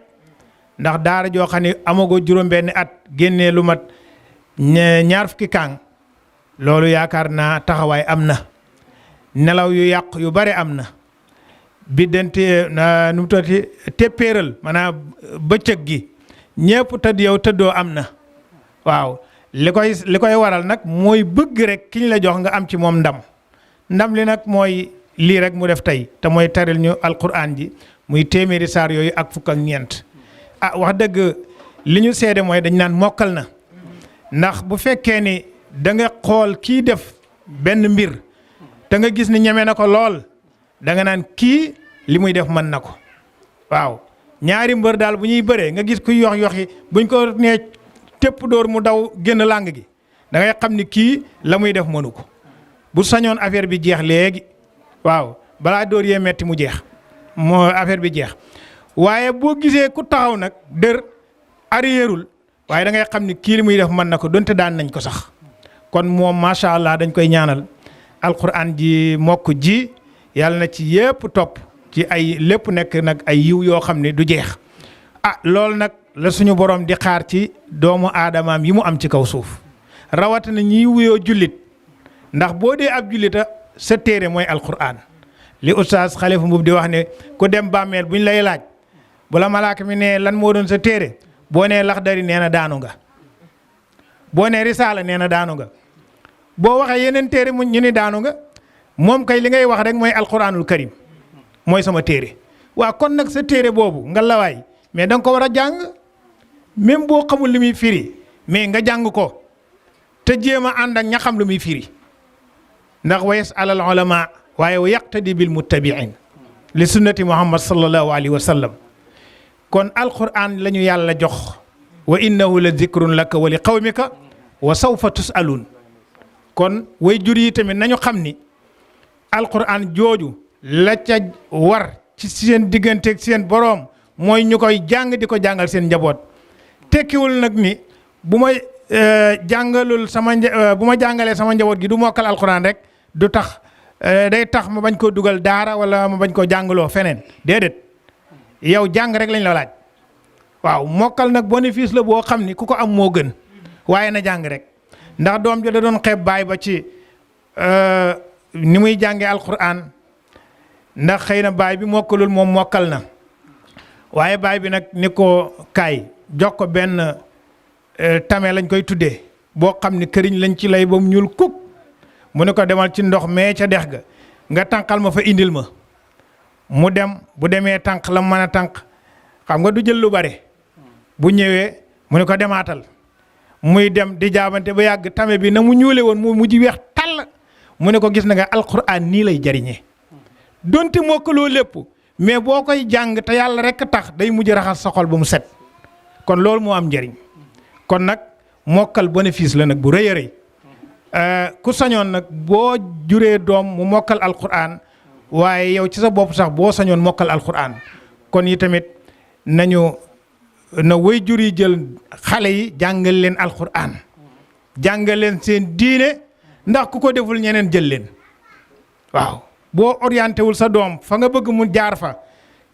[SPEAKER 8] ndax daara joo xam ne amagoo juróom-benni at génnee lu mat ñaar fukki kaang loolu yaakaar naa taxawaay am na nelaw yu yàq yu bare am na biddante nu mu tuddati téppéeral maanaam bëccëg gi ñépp tëdd yow tëddoo am na waaw li koy waral nag mooy bëgg rek ki ñu la jox nga am ci moom ndam li nag mooy lii rek mu def tey te mooy taril ñu alquran ji muy téeméeri saar yooyu ak fukk ak ñeent wax dëgg li ñu seede mooy dañ naan mokkal na ndax bu fekkee ni da nga xool kii def benn mbir te nga gis ni ñeme na ko lool da nga naan kii li muy def mën na ko waaw ñaari mbër daal bu ñuy bëree nga gis kuy yoxi buñ ko nee tépp dóor mu daw génn làng gi da ngay xam ni kii la muy def mënu ko bu sañoon affaire bi jeex léegi waaw balaa dóor yee metti mu jeex moo affaire bi jeex waaye boo gisee ku taxaw nag dër arrièreul waaye da ngay xam ni kii li muy def mën na ko donte daan nañ ko sax kon moom macha allah dañ koy ñaanal alquran ji mokk ji yàlla na ci yépp topp ci ay lépp nekk nag ay yiw yoo xam ne du jeex loolu nag la suñu borom di xaar ci doomu aadamaam yi mu am ci kaw suuf rawatina ñiy wuyoo jullit ndax boo dee ab jullita sa téere mooy alquran li oustaz Xalifa Mbuub di wax ne ku dem bàmmeel buñ lay laaj bu la malaaka mi ne lan moo doon sa téere boo nee Laxdari nee na daanu nga boo nee Risaala nee na daanu nga boo waxee yeneen téere mu ñu ni daanu nga moom kay li ngay wax rek mooy alquranul karim mooy sama téere waaw kon nag sa téere boobu nga lawaay mais da nga ko war a jàng même boo xamul li muy firi mais nga jàng ko te jéem a ànd ak ña xam lu muy firi ndax wa yasalal ulama waaye wa yaqtadi bil muttabiin li sunnati muhammad sallallahu alayhi wa sallam kon alquran la ñu yàlla jox wa innahu la zikrun laka wa li qawmika wa sawfa tusalun kon way jur yi tamit nañu xam ni alquran jooju la ca war ci seen digganteeg seen boroom mooy ñu koy jàng di ko jàngal seen njaboot tekkiwul nag ni bu ma jàngalul bu ma jàngalee sama njaboot gi du mokkal alquran rek du tax day tax ma bañ koo dugal daara wala ma bañ koo jàngaloo feneen déedéet yow jàng rek lañ la laaj waaw mokkal nag bénéfice la boo xam ni ku ko am moo gën waaye na jàng rek ndax doom jo da doon xeeb baay ba ci ni muy jàngee alquran ndax xëy na baay bi mokkalul moom mokkal na waaye baay bi nag ni ko kaay jox ko benn tame lañ koy tuddee boo xam ni këriñ lañ ci lay ba mu ñuul kuk mu ne ko demal ci ndox mee ca dex ga nga tànqal ma fa indil ma mu dem bu demee tànq la mën a tànq xam nga du jël lu bare bu ñëwee mu ne ko demaatal muy dem di jaabante ba yàgg tame bi na mu ñuule woon mu mujj weex tàll mu ne ko gis na nga alquran nii lay jariñee donte mokkaloo lépp mais boo koy jàng te yàlla rek tax day mujj raxas sa xol ba mu set kon loolu moo am njëriñ kon nag mokkal bénéfice la nag bu rëy a rëy ku sañoon nag boo juree doom mu mokkal alquran waaye yow ci sa bopp sax boo sañoon mokkal alquran kon yi tamit nañu na way jur yi jël xale yi jàngal leen alquran jàngal leen seen diine ndax ku ko deful ñeneen jël leen waaw boo orienté wul sa doom fa nga bëgg mu jaar fa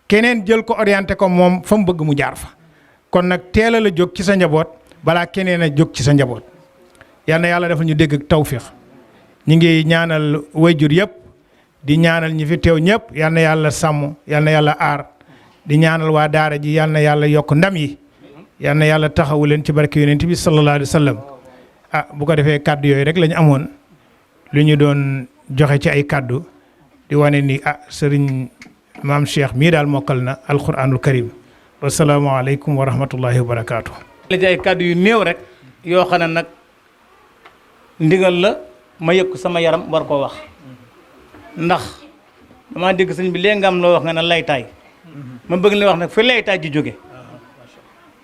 [SPEAKER 8] keneen jël ko orienté ko moom fa mu bëgg mu jaar fa kon nag teel a la jóg ci sa njaboot balaa keneen a jóg ci sa njaboot yal na yàlla defal ñu dégg ak tawfiq ñu ngi ñaanal wayjur yëpp di ñaanal ñi fi teew ñëpp yal na yàlla sàmm yal na yàlla aar di ñaanal waa daara ji yal na yàlla yokk ndam yi yal na yàlla taxawu leen ci barke yonent bi sallallahu alayhi wa sallam bu ko defee kàddu yooyu rek la ñu amoon lu ñu doon joxe ci ay kàddu di wane ni sëriñ maam Cheikh mii daal mokkal na alquranul karim wasalaamaaleykum wa rahmatullahi wa barakaatu.
[SPEAKER 7] la ci ay kàddu yu néew rek yoo xam ne nag ndigal la ma yëg sama yaram war koo wax ndax dama dégg sëñ bi léegi nga am loo wax nga ne laytaay ma bëgg la wax nag fi laytaay ji jóge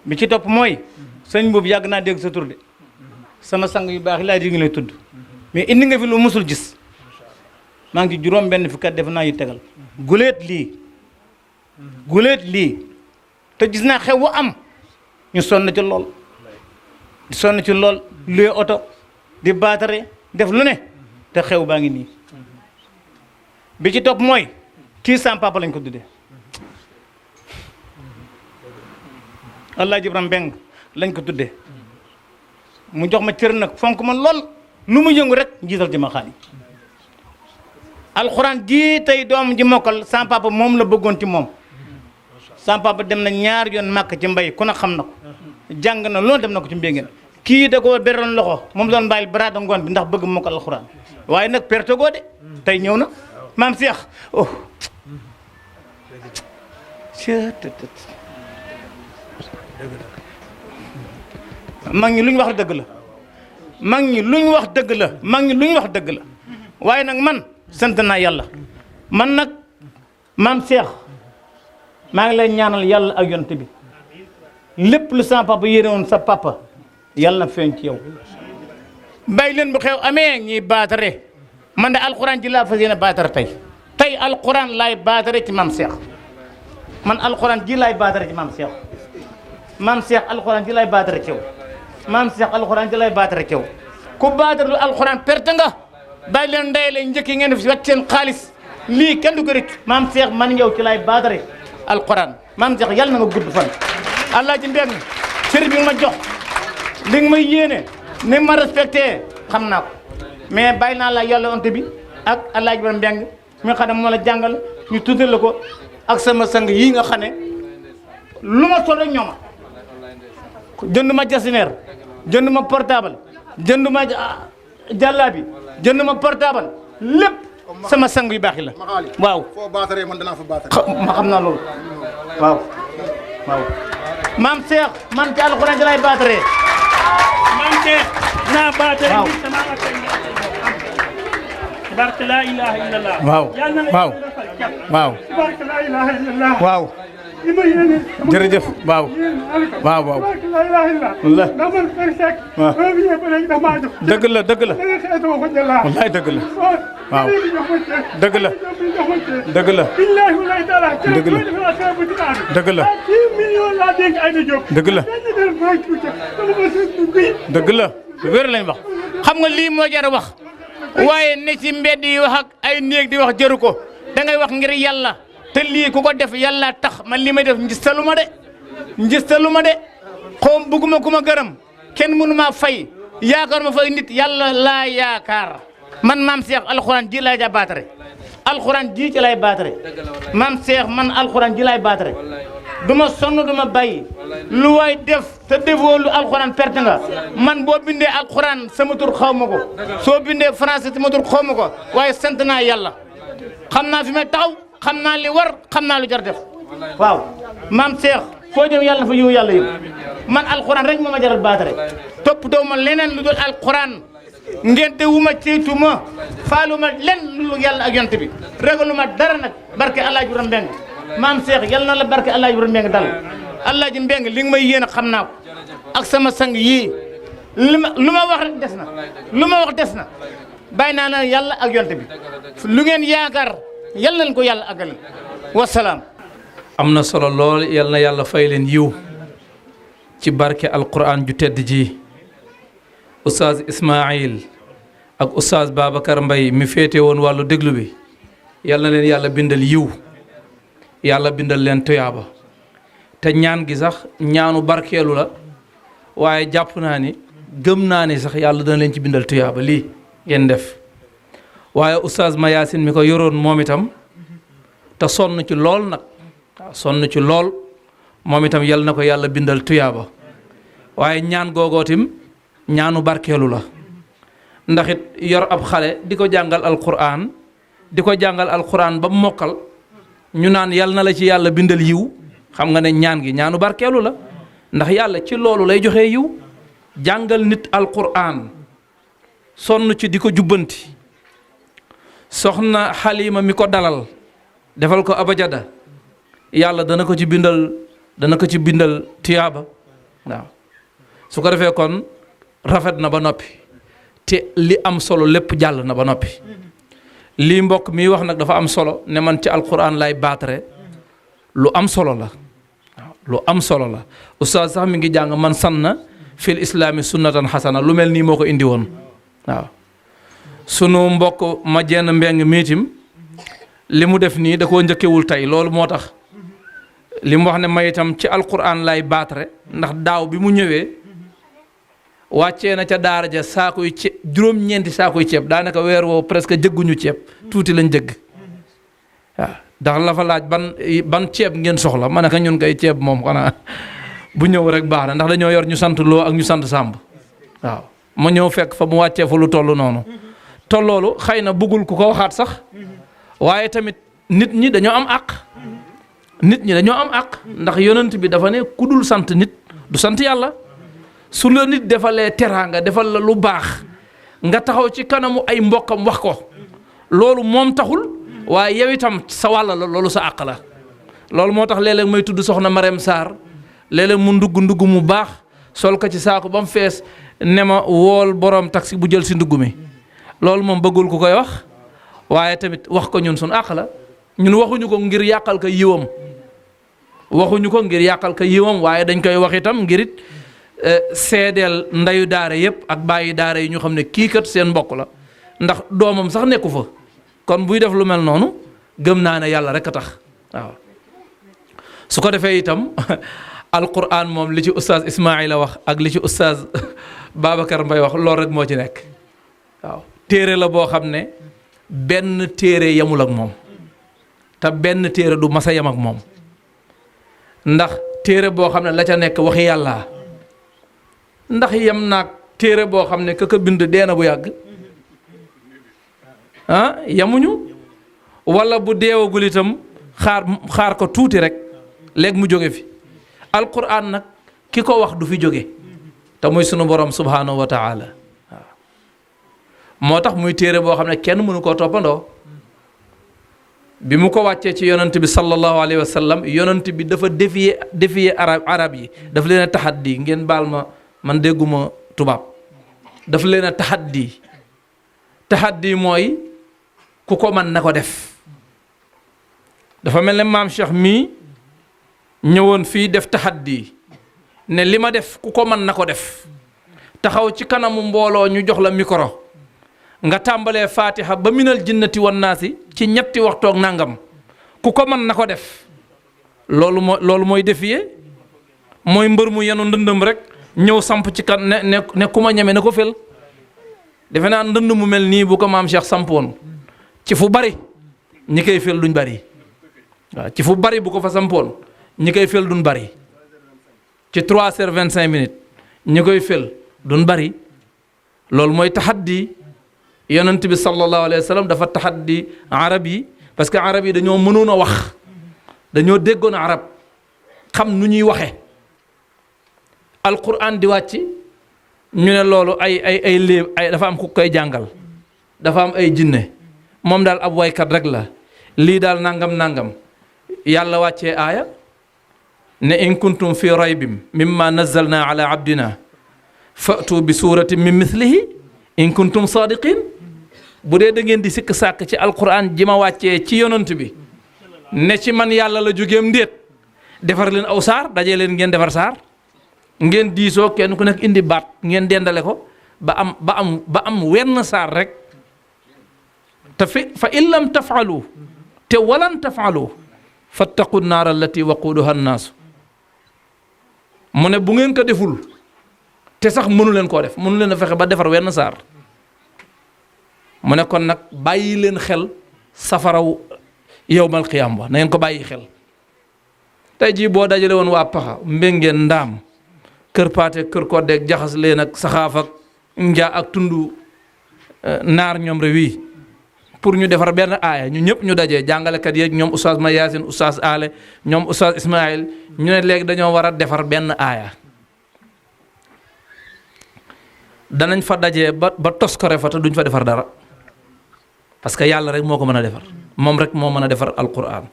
[SPEAKER 7] bi ci topp mooy sëñ boobu yàgg naa dégg sa tur de sama sang yu baax yi laa ngi lay tudd mais indi nga fi lu musul gis maa ngi ci juróom benn fi kat def naa yu tegal guleet lii te gis naa xew wu am ñu sonn ci lool di sonn ci lool luy oto di baatare def lu ne te xew baa ngi nii bi ci topp mooy kii sam papa lañ ko tuddee Allah Jibram Mbeng lañ ko tuddee mu jox ma cër nag fonk ma lool
[SPEAKER 9] lu mu yëngu rek jiital ci ma xaali alxuraan ji tey doom ji mokkal sama papa moom la bëggoon ci moom sama papa dem na ñaar yoon màkk ci mbay ku ne xam na ko jàng na loolu dem na ko ci mbéngeen kii da ko beroon loxo moom doon bàyyi baraada ngoon bi ndax bëgg mokkal alxuraan waaye nag perte goo de tey ñëw na maam Cheikh oh mag ñi lu ñu wax dëgg la mag ñi lu ñu wax dëgg la mag ñi lu ñu wax dëgg la waaye nag man sant naa yàlla man nag maam Cheikh maa ngi lay ñaanal yàlla ak yonent bi lépp lu sama papa yéene woon sa papa yàlla na feeñ ci yow bàyyi leen bu xew amee ñiy baatare man de alxuraan ji laa fas yéene baatare tey alxuraan laay baatare ci maam Cheikh man alxuraan ji laay baatare ci maam Cheikh alxuraan ji laay baatare ci yow maam Cheikh alxuraan ji laay baatare ci yow ku baatare lu alxuraan perte nga bàyyi leen ndey lay njëkk yi ngeen def si wàcc seen xaalis lii kenn du ko rëcc maam Cheikh man yow ci laay baatare alxuraan maam Cheikh yàlla na nga gudd fan allah ji mbéeg cër bi nga ma jox li nga may yéene ni ma respecté xam naa ko mais bàyyi naa la yàlla onte bi ak allah ji mbéng mi nga xam ne moo la jàngal ñu tuddal la ko ak sama sang yii nga xam ne lu ma sol rek ñooma jënd ma jasineer jënd ma portable jënd ma jàllaabi jënd ma portable lépp sama sang yu baax yi la waaw
[SPEAKER 10] foo baataree man danaa fa baataree
[SPEAKER 9] ma xam naa loolu waaw waaw maam Cheikh man ci alxuraan ji lay baataree
[SPEAKER 11] maam Cheikh naa baataree bi sama barke laa ilaha illallah
[SPEAKER 9] waaw waaw waaw
[SPEAKER 11] barke laa ilaha illallah
[SPEAKER 9] waaw jërëjëf waaw waaw waaw dëgg la dëgg la wallaay dëgg la waaw dëgg la dëgg la dëgg la dëgg la dëgg la dëgg la wér lañ wax xam nga lii moo jar a wax waaye ne ci mbedd yi wax ak ay néeg di wax jëru ko da ngay wax ngir yàlla te lii ku ko def yàlla tax man li may def njistalu ma de xoom bugguma ku ma gërëm kenn mënu maa fay yaakaar ma fay nit yàlla laa yaakaar man maam Cheikh alxuraan ji laay ja baatare alxuraan ji ci lay baatare maam Cheikh man alxuraan ji laay baatare du ma sonn du ma bàyyi lu waay def te defoo lu alxuraan perte nga man boo bindee alxuraan sama tur xaw ma ko soo bindee français sama tur xaw ma ko waaye sant naa yàlla xam naa fi may taxaw xam naa li war xam naa lu jar def waaw maam Cheikh foo jëm yàlla na fa yiw yàlla yëpp man alxuraan rek moo ma jaral baatare topp doo ma leneen lu dul alxuraan ngente wu ma ceytu ma faalu ma len lu yàlla ak yonte bi ragalu ma dara nag barke Alaaji Ibrahima Mbeng maam Cheikh yàlla na la barke Alaaji Ibrahima Mbeng dal Alaaji Mbeng li nga may yéene xam naa ko ak sama sang yii lu ma wax rek des na lu ma wax des na bàyyi naa na yàlla ak yonte bi lu ngeen yaakaar yàlla nañ ko yàlla àggal wasalaam.
[SPEAKER 3] am na solo lool yal na yàlla fay leen yiw ci barke alquran ju tedd ji oustaz Ismaïl ak oustaz Babacar Mbaye mi féete woon wàllu déglu bi yal na leen yàlla bindal yiw yàlla bindal leen tuyaaba te ñaan gi sax ñaanu barkeelu la waaye jàpp naa ni gëm naa ni sax yàlla dana leen ci bindal tuyaaba lii ngeen def waaye oustaz Mayacine mi ko yoroon moom itam te sonn ci lool nag waaw sonn ci lool moom itam yal na ko yàlla bindal tuyaaba waaye ñaan googootim ñaanu barkeelu la ndax it yor ab xale di ko jàngal alquran ba mokkal ñu naan yal na la ci yàlla bindal yiw xam nga ne ñaan gi ñaanu barkeelu la ndax yàlla ci loolu lay joxe yiw jàngal nit alquran sonn ci di ko jubbanti soxna Xalima mi ko dalal defal ko abajada yàlla dana ko ci bindal tiyaaba waaw su ko defee kon rafet na ba noppi te li am solo lépp jàll na ba noppi lii mbokk mi wax nag dafa am solo ne man ci alquran lay baatare lu am solo la waaw lu am solo la oustaz sax mi ngi jàng man sanna fil islaami sunnatan xasana lu mel nii moo ko indi woon waaw sunu mbokk ma jenn mbeng miitim li mu def nii da koo njëkkewul tey loolu moo tax li mu wax ne may itam ci alquran lay baatare ndax daaw bi mu ñëwee wàccee na ca daara ja saakuy ceeb juróom-ñeenti saakuy ceeb daanaka weer woo presque jëgguñu ceeb tuuti lañ jëgg waaw ndax la fa laaj ban ceeb ngeen soxla ma ne ko ñun kay ceeb moom xanaa bu ñëw rek baax na ndax dañoo yor ñu sant Lo ak ñu sant Samb waaw ma ñëw fekk fa mu wàccee fa lu toll noonu te loolu xëy na bëggul ku ko waxaat sax waaye tamit nit ñi dañoo am àq ndax yonent bi dafa ne ku dul sant nit du sant yàlla su la nit defalee teraanga defal la lu baax nga taxaw ci kanamu ay mbokkam wax ko loolu moom taxul waaye yow itam sa wàll la loolu sa àq la loolu moo tax léeg-léeg may tudd soxna Marème Sarr léeg-léeg mu ndugg mu baax sol ko ci saako ba mu fees ne ma wool borom taxi bu jël si ndugg mi loolu moom bëggul ku koy wax waaye tamit wax ko ñun suñu àq la ñun waxuñu ko ngir yàqal ko yiwam waaye dañ koy wax itam ngir it seedeel ndeyu daara yëpp ak bàyyi daara yi ñu xam ne kii kat seen mbokk la ndax doomam sax nekku fa kon buy def lu mel noonu gëm naa ne yàlla rek a tax waaw su ko defee itam alquran moom li ci oustaz Ismaïla wax ak li ci oustaz Babacar Mbaye wax loolu rek moo ci nekk waaw téere la boo xam ne benn téere yemul ak moom te benn téere du masa yem ak moom ndax téere boo xam ne la ca nekk waxi yàlla ndax yem naag téere boo xam ne ka bind deena bu yàgg yemuñu wala bu deewagul itam xaar ko tuuti rek léegi mu jóge fi alquran nag ki ko wax du fi jóge te muy sunu borom subhanahu wa taala waaw moo tax muy téere boo xam ne kenn mënu koo toppandoo bi mu ko wàccee ci yonent bi sallallahu alayhi wa sallam yonent bi dafa défier arab yi daf leen a taxaddi ngeen baal ma man dégguma tubaab daf leen a taxaddi mooy ku ko mën na ko def dafa mel ne maam Cheikh mii ñëwoon fii def taxaddi ne li ma def ku ko mën na ko def taxaw ci kanamu mbooloo ñu jox la micro nga tàmbalee fatiha ba minal jinnati wan naasi ci ñetti waxtoog nangam ku ko mën na ko def loolu mooy défier mooy mbër mu yenu ndëndëm rek ñëw samp ci kan ne ku ma ñeme na ko fel defe naa ndënd mu mel nii bu ko maam Cheikh sampoon ci fu bari ñi koy fel duñ bari waaw ci fu bari bu ko fa sampoon ñi koy fel duñ bari ci 3h25 ñi koy fel duñ bari loolu mooy taxaddi yonent bi sallallahu alayhi wa sallam dafa taxaddi arab yi parce que arab yi dañoo mënoon a wax dañoo déggoon arab xam nu ñuy waxe alquran di wàcc ñu ne loolu ay léeb dafa am ku koy jàngal dafa am ay jinne moom daal ab waykat rek la lii daal nangam yàlla wàccee aaya ne in kuntum fi raybin mimma nazzalna ala abdina fa'tu bi suratin min mithlihi in kuntum sadiqin bu dee da ngeen di sikk sàkk ci alquran ji ma wàccee ci yonant bi ne ci man yàlla la jógeem ndéet defar leen aw saar dajee leen ngeen defar saar ngeen diisoo kenn ku nekk indi baat ngeen dendale ko ba am wenn saar rek te fa in lam tafaalu te walan tafaalu fattaqu naar allati waquduha annaasu mu ne bu ngeen ko deful te sax mënu leen koo def mënu leen a fexe ba defar wenn saar mu ne kon nag bàyyi leen xel safaraw yowmal qiyaam ba na ngeen ko bàyyi xel tey jii boo dajale woon waa paxa mbéngeen ndaam kër paate kër koddeeg jaxas leen ak saxaaf ak njaa ak tundu naar ñoom réew yi pour ñu defar benn aaya ñu ñëpp ñu dajee jàngalekat yeeg ñoom oustaz ma yaasin oustaz ale ñoom oustaz ismaïl ñu ne léegi dañoo war a defar benn aaya danañ fa dajee ba tos ko refa te duñ fa defar dara parce que yàlla rek moo ko mën a defar moom rek moo mën a defar alquran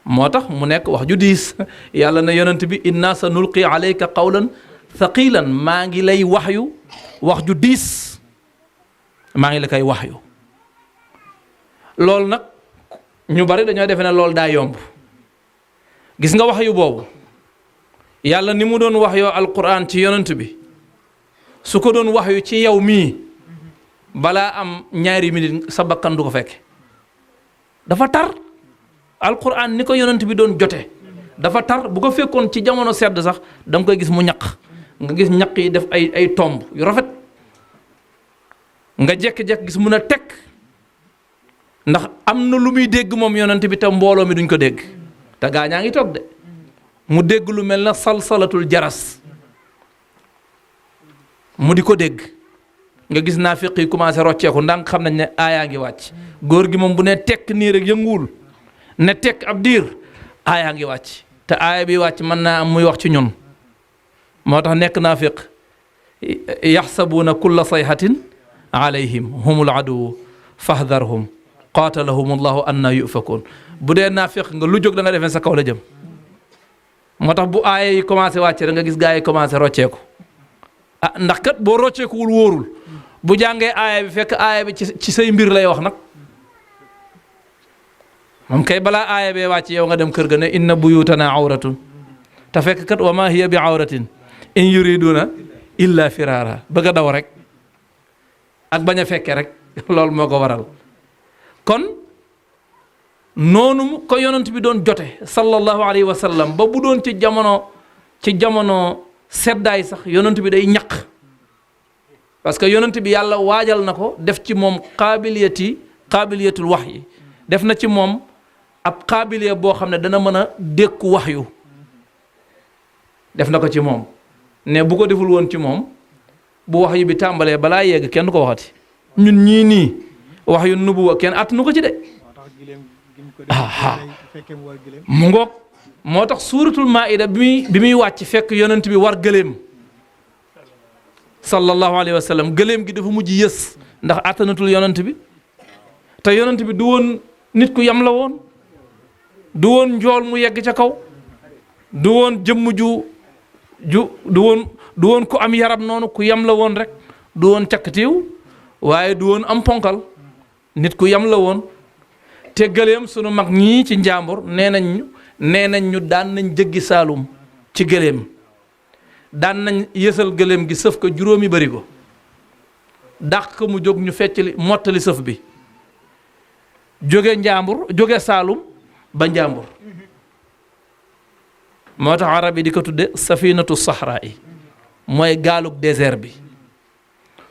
[SPEAKER 3] moo tax mu nekk wax ju diis yàlla na yonent bi inna sa nulqi alayka qawlan thaqilan maa ngi lay waxyu wax ju diis maa ngi la koy waxyu loolu nag ñu bari dañoo defe ne loolu daa yomb gis nga waxyu boobu yàlla ni mu doon waxyoo alquran ci yonent bi su ko doon waxyu ci yow mii balaa am ñaari minute sa bakkan du ko fekke dafa tar alquran ni ko yonent bi doon jote dafa tar bu ko fekkoon ci jamono sedd sax da nga koy gis mu ñaq nga gis ñaq yi def ay tomb yu rafet nga jekk-jekk gis mun a tekk ndax am na lu muy dégg moom yonent bi te mbooloo mi duñ ko dégg te gaa ñaa ngi toog de mu dégg lu mel na salsalatul jaras mu di ko dégg nga gis naafiq yi commencé rocceeku ndànk xam nañ ne aayaa ngi wàcc góor gi moom bu ne tekk nii rek yënguwul ne tekk ab diir aayaa ngi wàcc te aaya bi wàcc mën naa am muy wax ci ñun moo tax nekk naafiq yaxsabuuna kulla sayhatin alayhim humul aduwu fahdharhum qaatalahum allahu anna yufakoon bu dee naafiq nga lu jóg da nga defee sa kaw la jëm moo tax bu aaya yi commencé wàcce da nga gis gaa yi commencé rocceeku ah ndax kat boo rocceekuwul wóorul bu jàngee aaya bi fekk aaya bi ci say mbir lay wax nag moom kay balaa aaya bee wàcc yow nga dem kër ga ne inna buyutana awratun te fekk kat wa ma hiya bi awratin in yuriduna illa firara bëgg a daw rek ak bañ a fekke rek loolu moo ko waral kon noonu ko yonent bi doon jote sallallahu alayhi wa sallam ba bu doon ci jamono seddaay sax yonent bi day ñaq parce que yonent bi yàlla waajal na ko def ci moom qaabiliyatul wahyi def na ci moom ab qaabiliya boo xam ne dana mën a dékku wahyu def na ko ci moom ne bu ko deful woon ci moom bu wahyu bi tàmbalee balaa yegg kenn du ko waxati ñun ñii nii wahyu nubuwa kenn attanu ko ci de mu ngoog moo tax suuratul maida bi muy wàcc fekk yonent bi war gëléem sallallahu alayhi wa sallam gëléem gi dafa mujj yës ndax attanatul yonent bi te yonent bi du woon nit ku yam la woon du woon njool mu yegg ca kaw du woon jëmm du woon ku am yaram noonu ku yam la woon rek du woon cakkatiw waaye du woon am ponkal nit ku yam la woon te gëléem sunu mag ñii ci njàmbur nee nañ ñu daan nañ jëggi saalum ci gëléem daan nañ yësal gëléem gi sëf ko juróomi bari ko dàq ko mu jóg ñu feccali mottali sëf bi jóge saalum ba njàmbur moo tax arab yi di ko tudde safinatu sahra yi mooy gaalug désert bi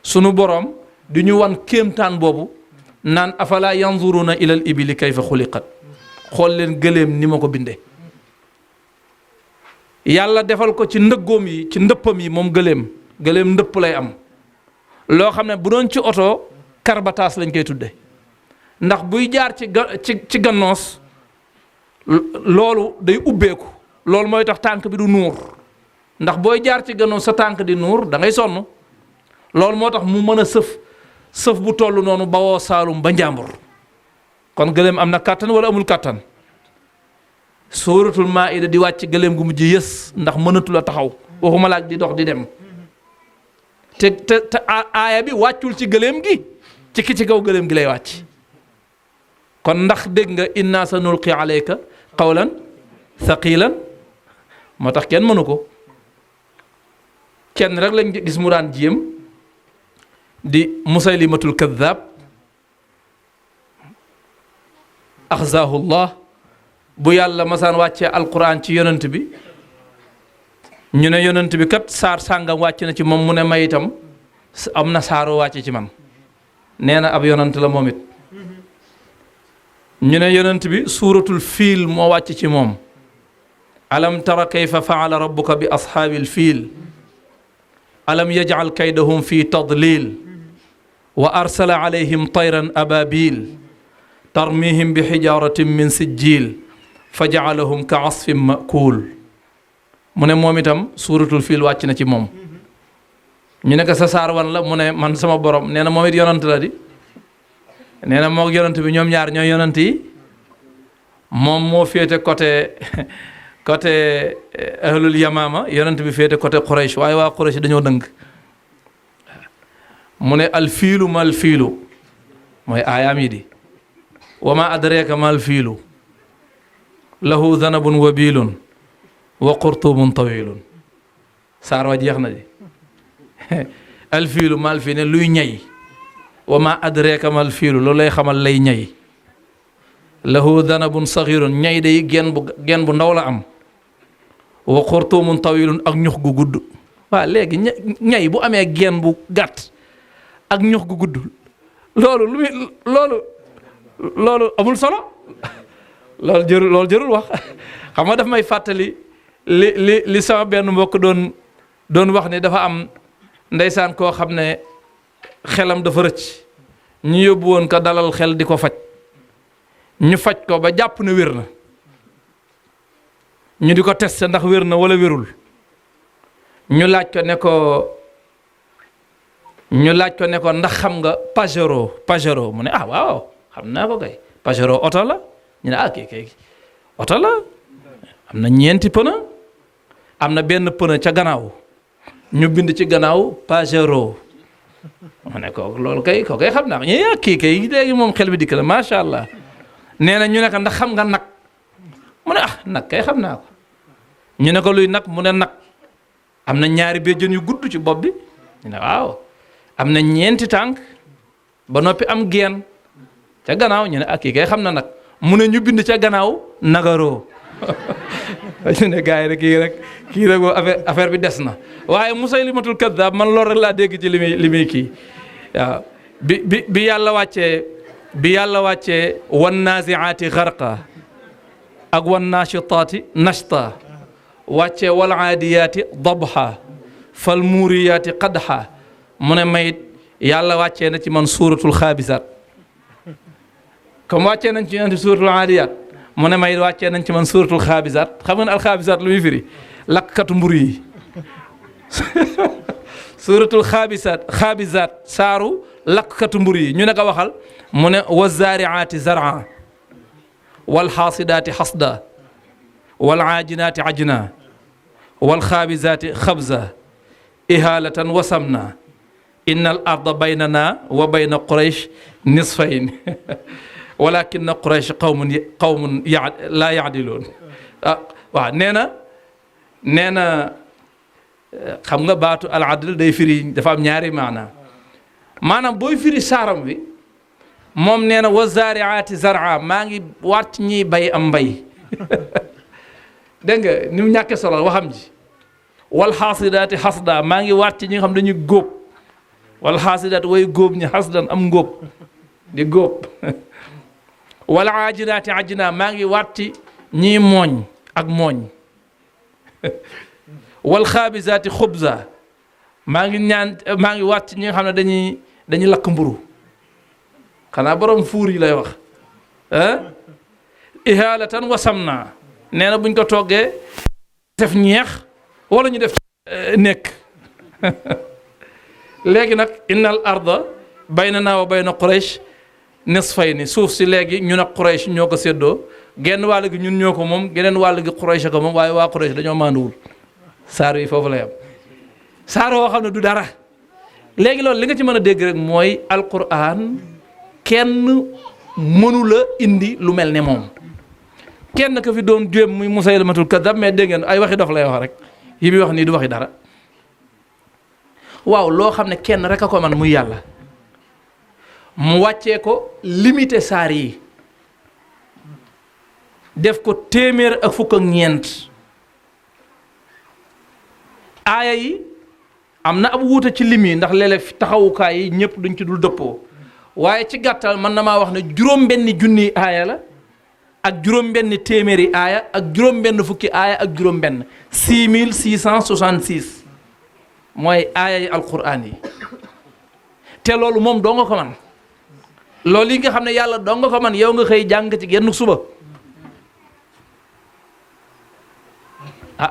[SPEAKER 3] sunu boroom di ñu wan kéemtaan boobu naan afala yanzuruna ilal ibili kayfa xuliqat xool leen gëléem ni ma ko bindee yàlla defal ko ci ndëggoom yi ci ndëppam yi moom gëléem ndëpp lay am loo xam ne bu doon ci oto karbataas lañ koy tudde ndax buy jaar ci gannoos loolu day ubbeeku loolu mooy tax tànk bi du nuur ndax booy jaar ci gannoos sa tànk di nuur da ngay sonn loolu moo tax mu mën a sëf bu toll noonu bawoo saalum ba njàmbur kon gëléem am na kàttan wala amul kàttan suuratul maida di wàcc gëléem gu mujj yës ndax mënatul a taxaw waxuma laak di dox di dem te aaya bi wàccul ci gëléem gi ci ki ci kaw gëléem gi lay wàcc kon ndax dégg nga inna sa nulqi alayka qawlan thaqilan moo tax kenn mënu ko kenn rek lañ gis mu daan jéem di musaylimatul kaddaab axzaahu llah bu yàlla masaan wàccee alquran ci yonent bi ñu ne yonent bi kat saar sàngam wàcc na ci moom mu ne may itam am na saaroo wàcce ci man nee na ab yonent la moom it ñu ne yonent bi suuratul fiil moo wàcc ci moom alam tara kayfa faala rabbuka bi ashaabil fiil alam yajcal kaydahum fi tadlil wa arsala alayhim tayran ababil tarmihim bi xijaratin min sijjil fa jacalahum ka asfin makuul mu ne moom itam suuratul fiil wàcc na ci moom ñu ne ko sa saar wan la mu ne man sama borom nee na moom it yonant la di nee na moog yonant bi ñoom ñaar ñooy yonant yi moom moo féete côté ahlul yamaama yonant bi féete côté Quraysh waaye waa Quraysh dañoo dëng mu ne alfiilu mal fiilu mooy aayaam yi di wa ma adraka mal fiilu lahu danabun wabilun wa qurtubun tawilun saar wa jeex na di alfiilu mal fii ne luy ñay wa ma adraka mal fiilu loolu lay xamal lay ñay lahu danabun saxirun ñay day gen bu ndaw la am wa qurtumun tawilun ak ñux gu gudd waaw léegi ñay bu amee geen bu gàtt ak ñox gu gudd loolu lu muy loolu amul solo loolu jërul wax xam nga daf may fàttali li sama benn mbokk doon wax ni dafa am ndeysaan koo xam ne xelam dafa rëcc ñu yóbbu woon ko dalal xel di ko faj ñu faj ko ba jàpp ne wér na ñu di ko testé ndax wér na wala wérul ñu laaj ko ne ko ndax xam nga Pajero mu ne waaw xam naa ko kay Pajero oto la ñu ne kay oto la am na 4 pneu am na benn pneu ca gannaaw ñu bind ci gannaaw Pajero mu ne ko loolu kay ko kay xam naa ko ñu kii kay léegi moom xel bi dikk la macha allah nee na ñu ne ko ndax xam nga nag mu ne nag kay xam naa ko ñu ne ko luy nag mu ne nag am na 2 béjjën yu gudd ci bopp bi ñu ne waaw am na 4 tànk ba noppi am geen ca gannaaw ñu ne kii kay xam na nag mu ne ñu bind ca gannaaw nagaroo ñu ne gars yi rek kii rek affaire bi des na waaye Musaylimatul Kaddaab man loolu rek laa dégg ci li muy kii waaw bi yàlla wàccee wan naaziaati garqa ak wan naashitaati nashta wàccee wal aadiyaati dabha fal muuriyaati qadha mu ne mayit yàlla wàccee na ci man suuratul xaabisaat comme wàccee nañ ci yonent suuratul aadiyaat mu ne mayit wàccee nañ ci man suuratul xaabisaat xam nga ne alxaabisaat lu muy firi lakkatu mburu yi suuratul xaabisaat saaru lakkatu mburu yi ñu ne ko waxal mu ne wa zaariaati zar'a wal xaasidaati xasda wal aajinaati ajna wal xaabisaati xabza ihaalatan wa samna inna al arda baynana wa bayna quraysh nisfayn walakinna quraysh qawmun laa yaadiluun waaw nee na xam nga baatu al adl day firi dafa am ñaari maanaam booy firi saaram bi moom nee na wa zaariaati zar'a maa ngi waat ci ñiy bay am mbay dégg nga ni mu ñàkkee solo waxam ji wal xaasidaati xasda maa ngi waat ci ñi nga xam dañuy góob wal xaasidaati way góob ñi xasdan am ngóob di góob wal aajinaati ajna maa ngi waat ci ñiy mooñ ak mooñ wal xaabisaati xubza maa ngi waat ci ñi nga xam ne dañuy lakk mburu xanaa borom fuur yi lay wax ihaalatan wa samna nee na buñ ko toggee def ñeex wala ñu def nekk léegi nag innal arda baynana wa bayna quraysh nisfayni suuf si léegi ñu ne quraysh ñoo ko séddoo genn wàll gi ñun ñoo ko moom geneen wàll gi quraysh ko moom waaye waa quraysh dañoo maanduwul saar yi foofu la yam saar woo xam ne du dara léegi loolu li nga ci mën a dégg rek mooy alquran kenn mënula indi lu mel ne moom kenn ka fi doon jéem muy Musaylimatul Kaddaab mais dégg ngeen ay waxi dof lay wax rek yi muy wax nii du waxi dara waaw loo xam ne kenn rek a ko man muy yàlla mu wàccee ko limité saar yi def ko 154 aaya yi am na ab wuute ci lim yi ndax léeg-léeg taxawukaay yi ñëpp duñ ci dul dëppoo waaye ci gàttal man na maa wax ne juróom-benni junniy aaya la ak juróom-benni téeméeri aaya ak juróom-benn fukki aaya ak juróom-benn 6666 mooy aaya yi alquran yi te loolu moom doo nga ko man loolu yi nga xam ne yàlla doo nga ko man yow nga xëy jàng ci genn suba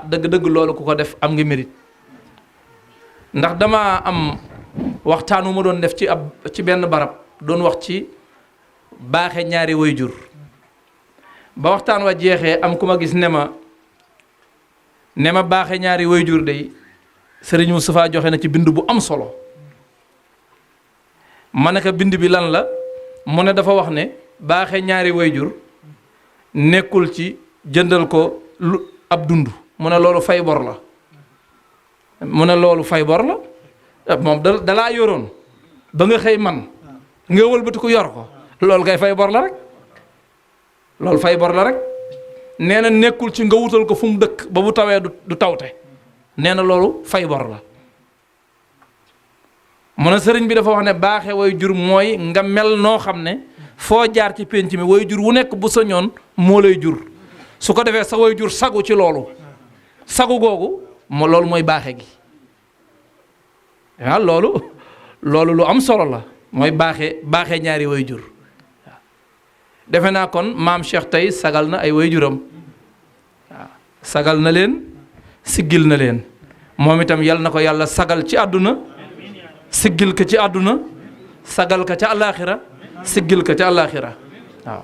[SPEAKER 3] dëgg-dëgg loolu ku ko def am nga mérite ndax dama am waxtaan wu ma doon def ci benn barab doon wax ci baaxe ñaari wayjur ba waxtaan wa jeexee am ku ma gis ne ma baaxe ñaari wayjur day Sëriñ Moustapha joxe na ci bind bu am solo ma ne ko bind bi lan la mu ne dafa wax ne baaxe ñaari wayjur nekkul ci jëndal ko lu ab dund mu ne loolu fay bor la mu ne loolu fay bor la moom dalaa yoroon ba nga xëy man nga wëlbati ko yor ko loolu kay fay bor la rek loolu fay bor la rek nee na nekkul ci nga wutal ko fu mu dëkk ba bu tawee du tawte nee na loolu fay bor la mu ne sëriñ bi dafa wax ne baaxe way jur mooy nga mel noo xam ne foo jaar ci pénc mi way jur wu nekk bu sañoon moo lay jur su ko defee sa way jur sagu ci loolu sagu googu loolu mooy baaxe gi waaw loolu lu am solo la mooy baaxee ñaari way jur waaw defe naa kon maam Cheikh tey sagal na ay way juram waaw sagal na leen siggil na leen moom itam yal na ko yàlla sagal ci àdduna siggil ko ci àdduna sagal ko ca àllaaxira siggil ko ca àllaaxira waaw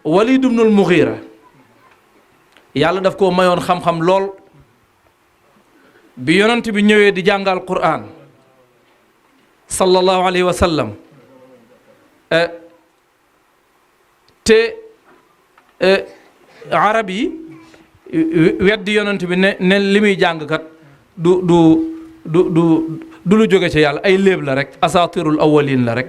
[SPEAKER 3] Walid ibnul Mughira yàlla daf koo mayoon xam-xam lool bi yonent bi ñëwee di jàngal Qur'an sallallahu alayhi wa sallam te arab yi weddi yonent bi ne li muy jàng kat du lu jóge ci yàlla ay léeb la rek asatirul awwalin la rek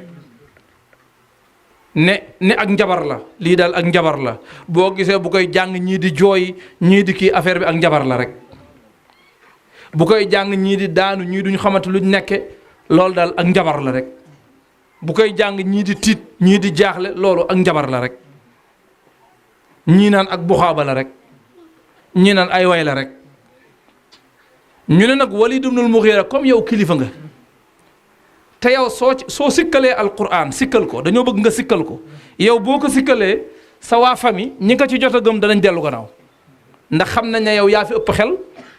[SPEAKER 3] ne ak njabar la lii daal ak njabar la boo gisee bu koy jàng ñii di jooy ñii di kii affaire bi ak njabar la rek bu koy jàng ñii di daanu ñii duñ xamante luñ nekke loolu daal ak njabar la rek bu koy jàng ñii di tiit ñii di jaaxle loolu ak njabar la rek ñii naan ak buxaaba la rek ñii naan ay way la rek ñu ne nag Walid ibnul Mughira comme yow kilifa nga te yow soo sikkalee alquran sikkal ko dañoo bëgg nga sikkal ko yow boo ko sikkalee sa waa famille ñi nga ci jot a gëm danañ dellu gannaaw ndax xam nañ ne yow yaa fi ëpp xel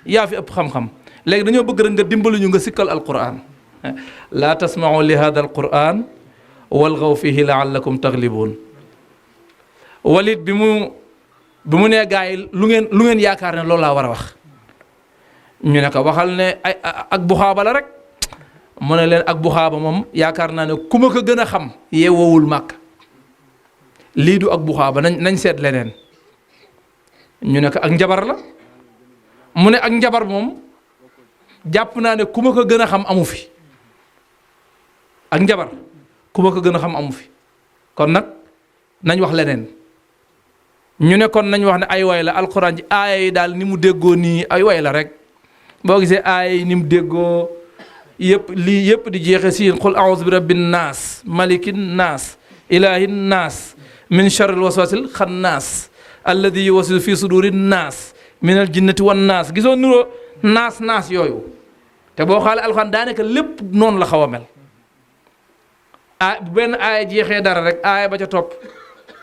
[SPEAKER 3] yaa fi ëpp xam-xam léegi dañoo bëgg rek nga dimbali ñu nga sikkal alquran laa tasma'u li hada alquran walgaw fihi laallakum taglibuun Walid bi mu nee gaa yi lu ngeen yaakaar ne loolu laa war a wax ñu ne ko waxal ne ay ak buxaaba la rek mu ne leen ak buxaaba moom yaakaar naa ne ku ma ko gën a xam yeewoowul màkk lii du ak buxaaba nañ seet leneen ñu ne ko ak njabar la mu ne ak njabar moom jàpp naa ne ku ma ko gën a xam amu fi ak njabar ku ma ko gën a xam amu fi kon nag nañ wax leneen ñu ne kon nañ wax ne ay way la alxuraan ji aaya yi daal ni mu déggoo nii ay way la rek boo gisee aaya yi ni mu déggoo yëpp lii yëpp di jeexe siin qul a'udhu bi rabbin naas malikin naas ilahin naas min sharril waswasil xannaas alladi yuwaswisu fi sudurin naas minal jinnati wan naas gisoo nuroo naas yooyu te boo xoolee alxuraan daanaka lépp noonu la xaw a mel bu benn aaya jeexee dara rek aaya ba ca topp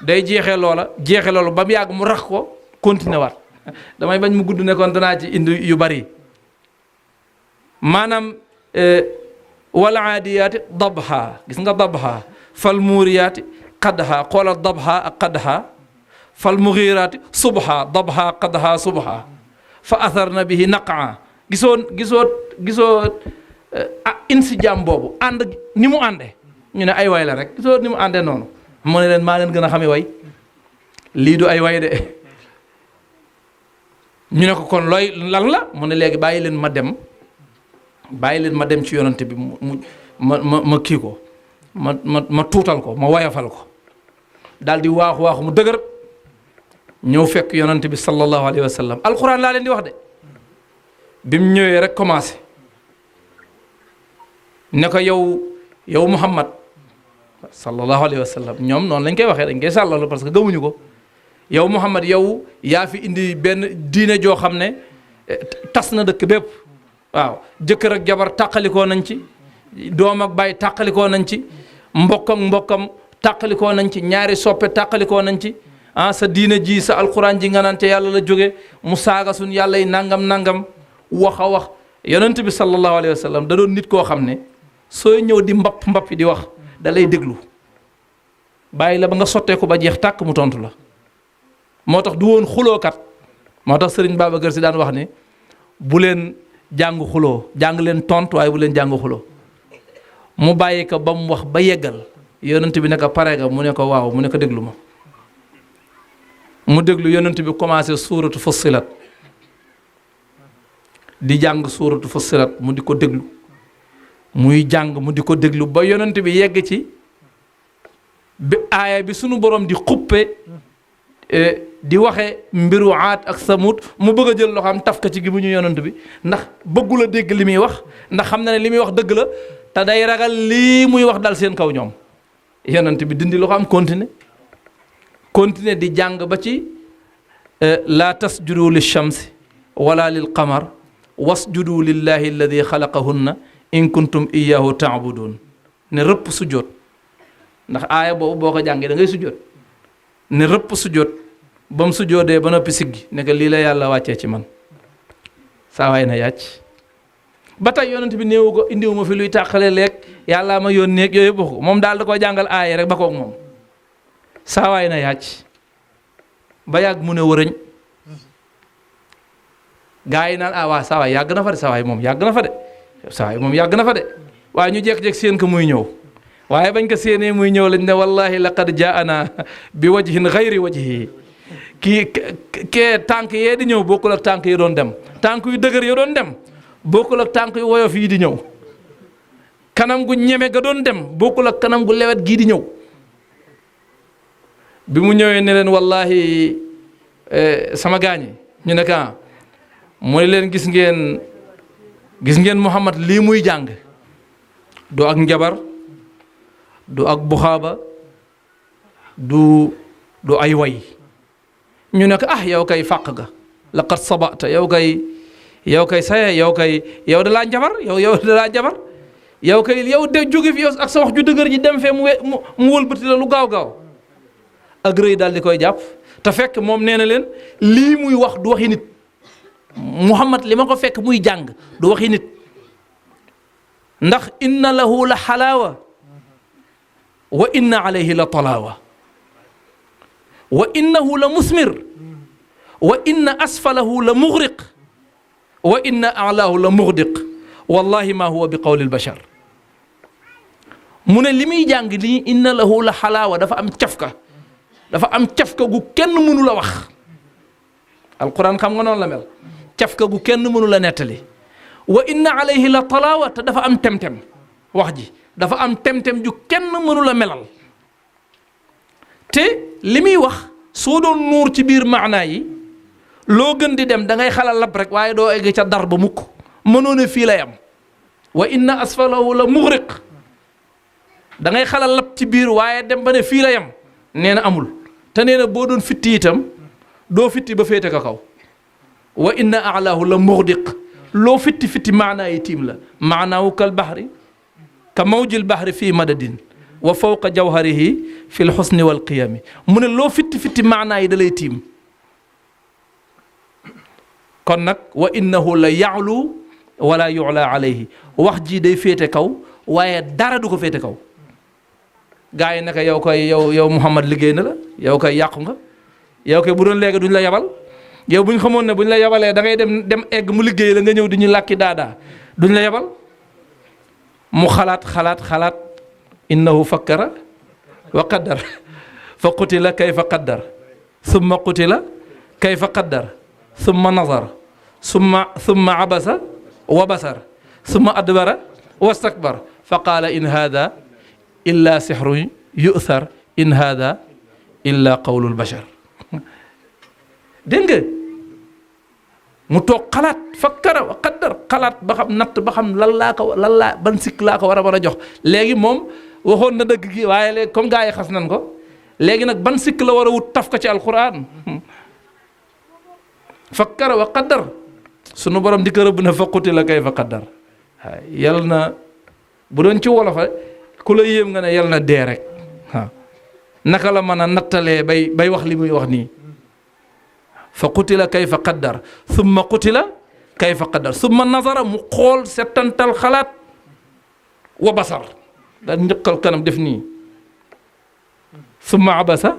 [SPEAKER 3] day jeexee loolu ba mu yàgg mu rax ko continué waat damay bañ mu gudd ne kon danaa ci indi yu bari maanaam wal aadiyaati dabha gis nga dabha fal muuriyaati qadha xoolal dabha ak qadha fal mughiraati subha dabha qadha subha fa atharna bihi naqa gisoo insi jàmm boobu ànd ni mu ànde ñu ne ay way la rek gisoo ni mu àndee noonu mu ne leen maa leen gën a xame way lii du ay way de ñu ne ko kon looy lan la mu ne léegi bàyyi leen ma dem ci yonante bi ma kii ko ma tuutal ko ma wayafal ko daal di waaxu mu dëgër ñëw fekk yonante bi sallallahu alayhi wa sallam alquran laa leen di wax de bi mu ñëwee rek commencé ne ko yow Muhammad sallallahu alayhi wa sallam ñoom noonu lañ koy waxee dañ koy sàllalu parce que gëmuñu ko yow Muhammad yow yaa fi indi benn diine joo xam ne tas na dëkk bépp waaw jëkkër ak jabar tàqalikoo nañ ci doom ak baay tàqalikoo nañ ci mbokkam tàqalikoo nañ ci ñaari soppe tàqalikoo nañ ci sa diine ji sa alquran ji nga naan te yàlla la jóge mu saaga suñ yàlla yi nangam wax a wax yonent bi sallallahu alayhi wa sallam da doon nit koo xam ne sooy ñëw di mbapp di wax da lay déglu bàyyi la ba nga sottee ko ba jeex tàkk mu tontu la moo tax du woon xulookat moo tax sëriñ Babacar Si daan wax ne bu leen jàng xuloo jàng leen tontu waaye bu leen jàng xuloo mu bàyyi ko ba mu wax ba yeggal yonent bi ne ko pare nga mu ne ko waaw mu ne ko déglu ma mu déglu yonent bi commencé suuratu Fussilat di jàng suuratu Fussilat mu di ko déglu muy jàng mu di ko déglu ba yonent bi yegg ci bi aaya bi sunu borom di xuppe di waxe mbiru Aad ak Samud mu bëgg a jël loxoom taf ko ci gi bu ñu yonent bi ndax bëggul a dégg li muy wax ndax xam na ne li muy wax dëgg la te day ragal lii muy wax dal seen kaw ñoom yonent bi dindi loxoom continuer di jàng ba ci laa tasjudu lil shamsi wala lil qamar wasjudu lillahi alladi xalaqahunna in kuntum iyahu taabudun ne rëpp sujjoot ndax aaya boobu boo ko jàngee da ngay sujjoot ne rëpp sujjoot ba mu sujjoodee ba noppi siggi ne ko lii la yàlla wàccee ci man saa waay na yàcc ba tey yonent bi néewu ko indiwu ma fi luy tàqale leeg yàllaa ma yónnee ak yooyu bokk moom daal da koo jàngal aaya rek ba koog moom saa waay na yàcc ba yàgg mu ne wërëñ gaa yi naan waa saa waay yàgg na fa de saa waay moom yàgg na fa de saa waay moom yàgg na fa de waaye ñu jekk-jekk seen ko muy ñëw waaye bañ ko séenee muy ñëw lañ ne wallahi laqad jaana bi wajhin xayri wajhi kee tànk yee di ñëw bokkul ak tànk yi doon dem tànk yu dëgër ya doon dem bokkul ak tànk yu woyof yi di ñëw kanam gu ñeme ga doon dem bokkul ak kanam gu lewet gii di ñëw bi mu ñëwee ne leen wallahi sama gaañi ñu ne ka mooy leen gis ngeen Muhammad lii muy jàng du ak njabar du ak buxaaba du ay way ñu ne ko yow kay fàq ga laqad sabata yow kay saye yow da laa njabar yow da laa njabar yow de jóge fi yow ak sa wax ju dëgër ji dem fee mu wëlbati la lu gaaw ak rëy daal di koy jàpp te fekk moom nee na leen lii muy wax du waxi nit Muhammad li ma ko fekk muy jàng du waxi nit ndax inna lahu la xalaawa wa inna alayhi la talaawa wa innahu la musmir wa inna asfalahu la mughriq wa inna alaahu la mughdiq wallahi ma huwa bi qawli albashar mu ne li muy jàng li inna lahu la xalaawa dafa am cafka gu kenn mënu la wax alquran xam nga noonu la mel cafka gu kenn mënu la nettali wa inna alayhi la talaawa te dafa am temtem wax ji dafa am temtem ju kenn mënu la melal te li muy wax soo doon nuur ci biir maanaa yi loo gën di dem da ngay xala lab rek waaye doo egg ca dar ba mukk mënoo ne fii lay am wa inna asfalahu la mughriq da ngay xala lab ci biir waaye dem ba ne fii lay am nee na amul te nee na boo doon fitti itam doo fitti ba féete ka kaw wa inna alaahu la mughdiq loo fitti maanaa yi tiim la maanaawu kal bahri ka mawjil bahri fii madadin wa fawqa jawharihi fi lxusni wal qiyami mu ne loo fitti maanaa yi da lay tiim kon nag wa innahu la ya'lu wala yu'la alayhi wax ji day féete kaw waaye dara du ko féete kaw gaa yi naka yow Muhammad liggéey na la yow koy yàqu nga yow koy bu doon léegi duñ la yabal yow bu ñu xamoon ne bu ñu la yabalee da ngay dem egg mu liggéey la nga ñëw di ñu làkki daadaa duñ la yabal mu xalaat innahu fakkara wa qaddar fa qutila kayfa qaddar summa qutila kayfa qaddar summa nazar summa abasa wa basar summa adbara wastakbar fa qaala in hada illa sihrun yu'thar in hada illa qawlul bashar dégg nga mu toog xalaat fakkara wa qaddar xalaat ba xam natt ba xam ban sikk laa ko war a mën a jox léegi moom waxoon na dëgg gi waaye léegi comme gaa yi xas nan ko léegi nag ban sikk la war a wut taf ko ci alquran fakkara wa qaddar sunu borom di ko rëbb na fa qutila kayfa qaddar yal na bu doon ci wolofa ku la yéem nga ne yal na dee rek naka la mën a nattalee bay wax li muy wax nii fa qutila kayfa qaddar summa qutila kayfa qaddar summa nazara mu xool settantal xalaat wa basar daal njëkkal kanam def nii summa abasa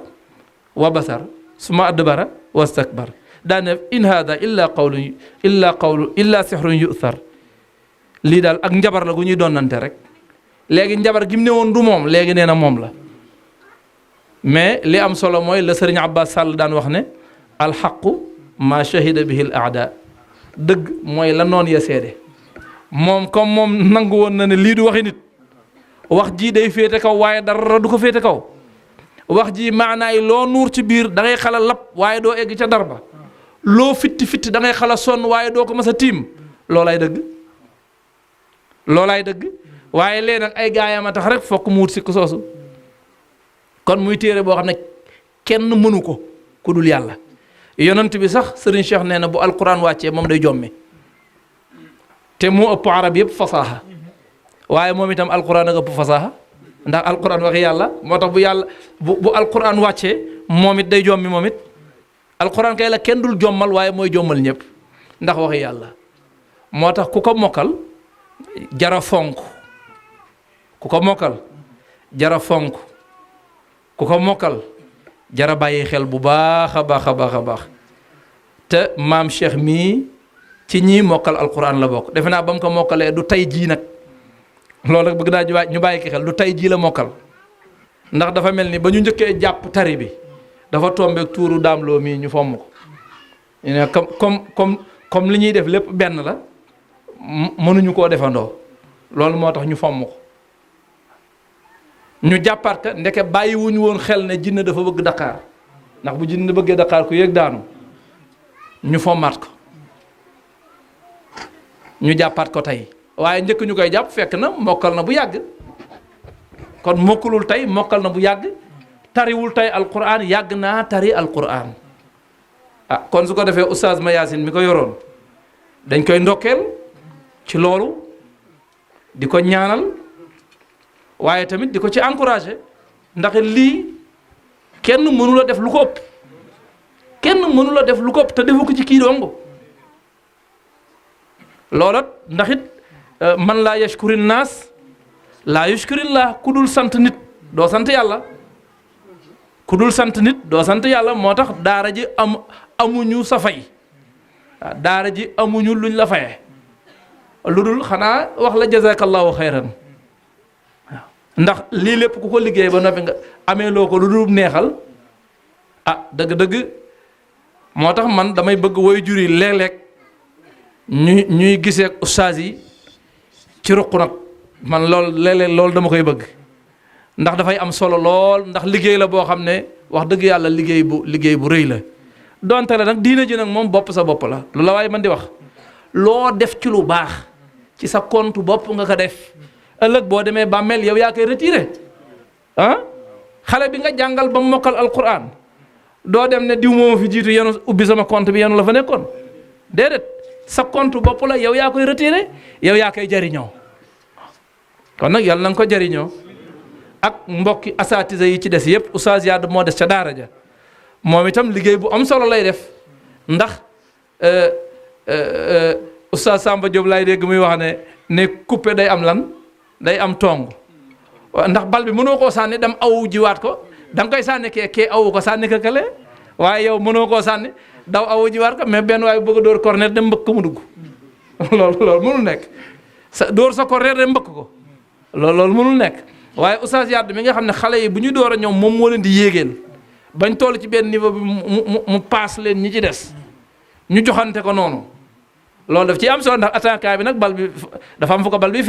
[SPEAKER 3] wa basar summa adbara wastakbar daa ne in hada illa sihrun yu'thar lii daal ak njabar la gu ñuy donnante rek léegi njabar gi mu ne woon du moom léegi nee na moom la mais li am solo mooy la sëriñ Abbas Sall daan wax ne alxaqu ma shahida bihi al aada dëgg mooy la noon ya seede moom comme moom nangu woon na ne lii du waxi nit wax jii day féete kaw waaye dara du ko féete kaw wax ji maanaay loo nuur ci biir da ngay xala lap waaye doo egg ca dar ba loo fitti fitti da ngay xala sonn waaye doo ko mas a tiim loolaay dëgg waaye léegi nag ay gaayam a tax rek fokk mu wut si ko soosu kon muy téere boo xam ne kenn mënu ko ku dul yàlla yonent bi sax Serigne Cheikh nee na bu alquran wàccee moom day jommi te moo ëpp arab yëpp fasaaxa waaye moom itam alquran ak ëpp fasaaxa ndax alquran waxi yàlla moo tax bu alquran wàccee moom it day jommi moom it alquran kay la kenn dul jommal waaye mooy jommal ñëpp ndax waxi yàlla moo tax ku ko mokkal jara fonk ku ko mokkal jara fonk ku ko mokkal jara bàyyi xel bu baax a baax te maam Cheikh mii ci ñii mokkal alquran la bokk defe naa ba mu ko mokkalee du tey jii nag loolu rek bëgg naa ñu bàyyi ki xel du tey jii la mokkal ndax dafa mel ni ba ñu njëkkee jàpp tari bi dafa tombeek tuuru daamloo mii ñu fomm ko ñu ne comme li ñuy def lépp benn la mënuñu koo defandoo loolu moo tax ñu fomm ko ñu jàppaat ka ndeke bàyyiwuñu woon xel ne jinne dafa bëgg Dakar ndax bu jinne bëggee Dakar ku yëg daanu ñu fommaat ko ñu jàppaat ko tey waaye njëkk ñu koy jàpp fekk na mokkal na bu yàgg kon mokkalul tey mokkal na bu yàgg tariwul tey alquran yàgg naa tari alquran kon su ko defee oustaz Mayacine mi ko yoroon dañ koy ndokkeel ci loolu di ko ñaanal waaye tamit di ko ci encouragé ndax lii kenn mënu la def lu ko ëpp te defu ko ci kii dong loolat ndax it man laa yashkuri naas laa yashkurillah ku dul sant nit doo sant yàlla moo tax daara ji amuñu sa fay daara ji amuñu luñ la faye lu dul xanaa wax la jazakallahu xayran waaw ndax lii lépp ku ko liggéey ba noppi nga amee loo ko lu dul neexal dëgg-dëgg moo tax man damay bëgg woy jur yi léeg-léeg ñuy gisee ak ustaas yi ci ruq nag man loolu dama koy bëgg ndax dafay am solo lool ndax liggéey la boo xam ne wax dëgg yàlla liggéey bu rëy la donte la nag diina ji nag moom bopp sa bopp la lu la waaye man di wax loo def ci lu baax ci sa compte bopp nga ko def ëllëg boo demee bàmmeel yow yaa koy retiré xale bi nga jàngal ba mokkal alquran doo dem ne diw mooma fi jiitu yenu ubbi sama compte bi yenu la fa nekkoon déedéet sa compte bopp la yow yaa koy retiré yow yaa koy jariñoo kon nag yàlla na nga ko jariñoo ak mbokki asatise yi ci des yëpp oustaz Yadd moo des ca daara ja moom itam liggéey bu am solo lay def ndax oustaz Samba Diop laay dégg muy wax ne coupé day am lan day am tong ndax bal bi mënoo koo sànni dem awu jiwaat ko da nga koy sànni kee awu ko sànni ko kële waaye yow mënoo koo sànni daw awu jiwaat ko mais benn waaye bëgg a dóor corner dem mbëkk mu dugg loolu mënul nekk dóor sa corner dem mbëkk ko loolu mënul nekk waaye oustaz Yadd mi nga xam ne xale yi bu ñu door a ñoom moom moo leen di yéegeel bañ toll ci benn niveau bi mu paas leen ñi ci des ñu joxante ko noonu loolu daf ci am solo ndax attaquant bi nag bal bi dafa am fu ko bal bi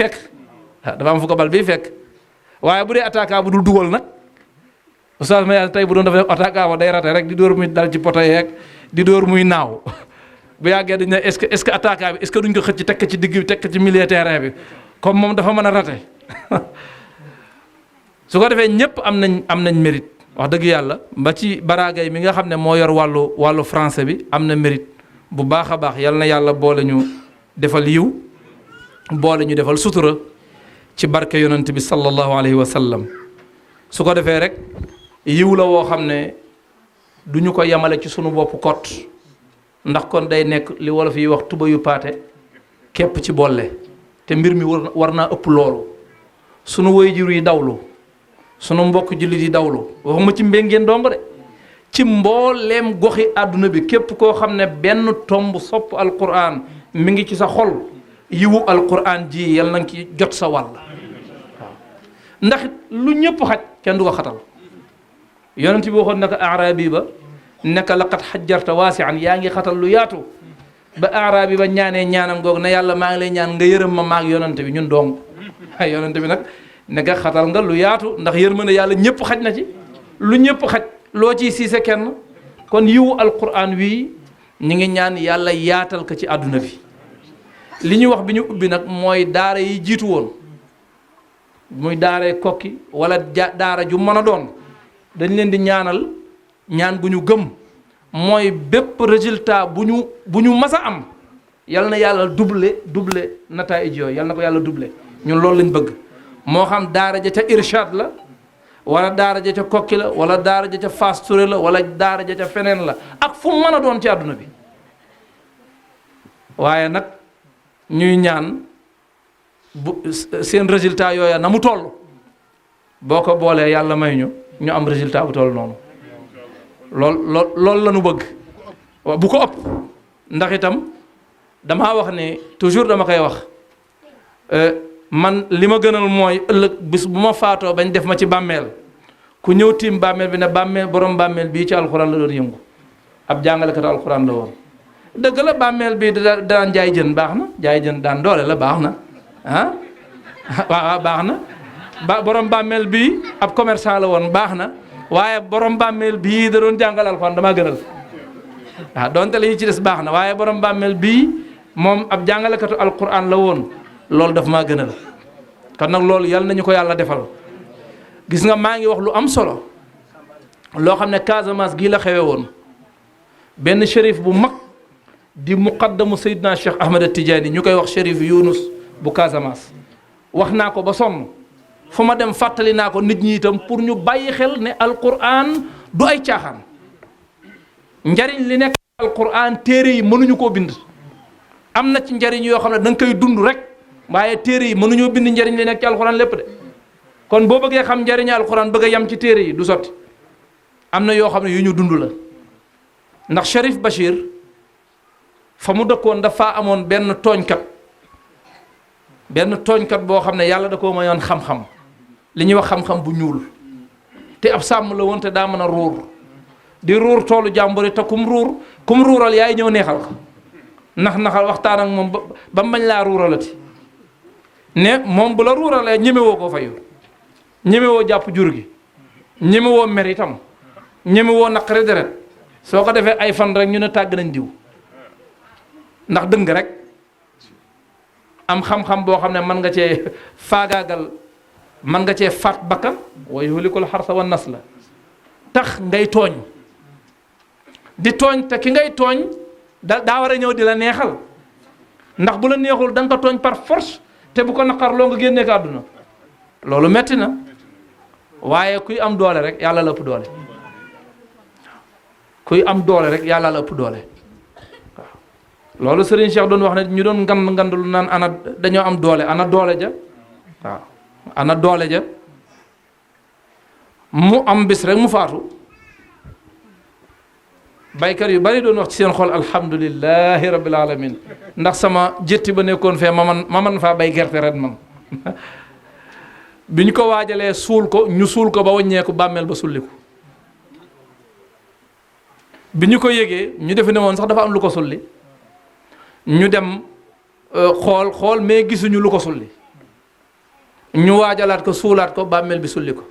[SPEAKER 3] fekk waaye bu dee attaquant bu dul dugal nag oustaz ma yàlla tey bu doon dafa def attaquant ba day rate rek di dóor muy dal ci poto yeeg di dóor muy naaw bu yàggee dañ ne est-ce que attaquant bi est-ce que duñ ko xëcc tekk ci digg bi tekk ci milieu terrain bi comme moom dafa mën a rate su ko defee ñëpp am nañ mérite wax dëgg yàlla ba ci Baragay mi nga xam ne moo yor wàllu français bi am na mérite bu baax a baax yal na yàlla boole ñu defal yiw boole ñu defal sutura ci barke yonent bi sallallahu alayhi wa sallam su ko defee rek yiw la woo xam ne du ñu ko yemale ci sunu bopp kot ndax kon day nekk li wolof yi wax tuba yu paate képp ci boole te mbir mi war naa ëpp loolu sunu waajur yi dawlu sunu mbokk jullit yi dawlu waxuma ci mbéngeen dong de ci mbooleem goxi àdduna bi képp koo xam ne benn tomb sopp alquran mi ngi ci sa xol yiwu alquran ji yal na nga ci jot sa wàll waaw ndax lu ñëpp xaj kenn du ko xatal yonent bi waxoon naka arabi ba naka laqad xajjarta waasian yaa ngi xatal lu yaatu ba arabi ba ñaanee ñaanam goog na yàlla maa ngi lay ñaan nga yërëm ma maag yonent bi ñun dong ay yonent bi nag ne nga xatal nga lu yaatu ndax yërmande yàlla ñëpp xaj na ci
[SPEAKER 5] lu ñëpp xaj loo ciy siise kenn kon yiwu alquran wi ñi ngi ñaan yàlla yaatal ko ci àdduna bi li ñu wax bi ñu ubbi nag mooy daara yi jiitu woon muy daara kokki wala daara ju mën a doon dañ leen di ñaanal ñaan gu ñu gëm mooy bépp résultat bu ñu mas a am yal na yàlla doublé nataij yooyu yal na ko yàlla doublé ñun loolu lañ bëgg moo xam daara ja ca Irshad la wala daara ja ca kokki la wala daara ja ca Fass Touré la wala daara ja ca feneen la ak fu mën a doon ci àdduna bi waaye nag ñuy ñaan bu seen résultat yooya na mu toll boo ko boolee yàlla may ñu am résultat bu toll noonu loolu la ñu bëgg waaw bu ko ëpp ndax itam damaa wax ne toujours dama koy wax man li ma gënal mooy ëllëg bis bu ma faatoo bañ def ma ci bàmmeel ku ñëw tiim bàmmeel bi ne bàmmeel borom bàmmeel bii ci alxuraan la doon yëngu ab jàngalekat alxuraan la woon dëgg la bàmmeel bi daan jaay jën baax na jaay jën daan doole la baax na ah waaw baax na borom bàmmeel bii ab commerçant la woon baax na waaye borom bàmmeel bii da doon jàngal alxuraan damaa gënal waaw donte la ñu ci des baax na waaye borom bàmmeel bii moom ab jàngalekatu alxuraan la woon loolu daf maa gënal kon nag loolu yàlla nañu ko yàlla defal gis nga maa ngi wax lu am solo loo xam ne Casamance gii la xewe woon benn shérif bu mag di muqaddamu Seydina Cheikh Ahmed Tidiane ñu koy wax shérif Yunus bu Casamance wax naa ko ba sonn fu ma dem fàttali naa ko nit ñi itam pour ñu bàyyi xel ne alquran du ay caaxaan njariñ li nekk alquran téere yi mënuñu koo bind am na ci njariñ yoo xam ne da nga koy dund rek waaye téere yi mënuñoo bind njariñ li nekk ci alquran lépp de kon boo bëggee xam njariñu alquran bëgg a yam ci téere yi du sotti am na yoo xam ne yu ñu dund la ndax Cherif Bachir fa mu dëkkoon dafa amoon benn tooñkat boo xam ne yàlla da koo mayoon xam-xam li ñuy wax xam-xam bu ñuul te ab sàmm la woon te daa mën a ruur di ruur toolu jàmbur yi te kum ruural yaay ñëw neexal ko naxal waxtaan ak moom ba mañ laa ruuralati ne moom bu la ruuralee ñemewoo koo fayu ñemewoo jàpp jur gi ñemewoo mer itam ñemewoo naqari deret soo ko defee ay fan rek ñu ne tàgg nañ diw ndax dëng rek am xam-xam boo xam ne mën nga cee faagaagal mën nga cee faat bakkan wa yuhlikul harsa wan nasla tax ngay tooñ di tooñ te ki ngay tooñ daa war a ñëw di la neexal ndax bu la neexul da nga ko tooñ par force te bu ko naqarloo nga génnee ko àdduna loolu metti na waaye kuy am doole rek yàlla la ëpp doole kuy am doole rek yàlla la ëpp doole waaw loolu Serigne Cheikh doon wax ne ñu doon ngandul naan ana dañoo am doole ana doole ja waaw ana doole ja mu am bis rek mu faatu baykat yu bari doon wax ci seen xol alhamdulillahi rabbil alamin ndax sama jétti ba nekkoon fee ma man faa bay gerte ren man bi ñu ko waajalee suul ko ñu suul ko ba wàññeeku bàmmeel ba sulliku bi ñu ko yégee ñu defe ne woon sax dafa am lu ko sulli ñu dem xool mais gisuñu lu ko sulli ñu waajalaat ko suulaat ko bàmmeel bi sulli ko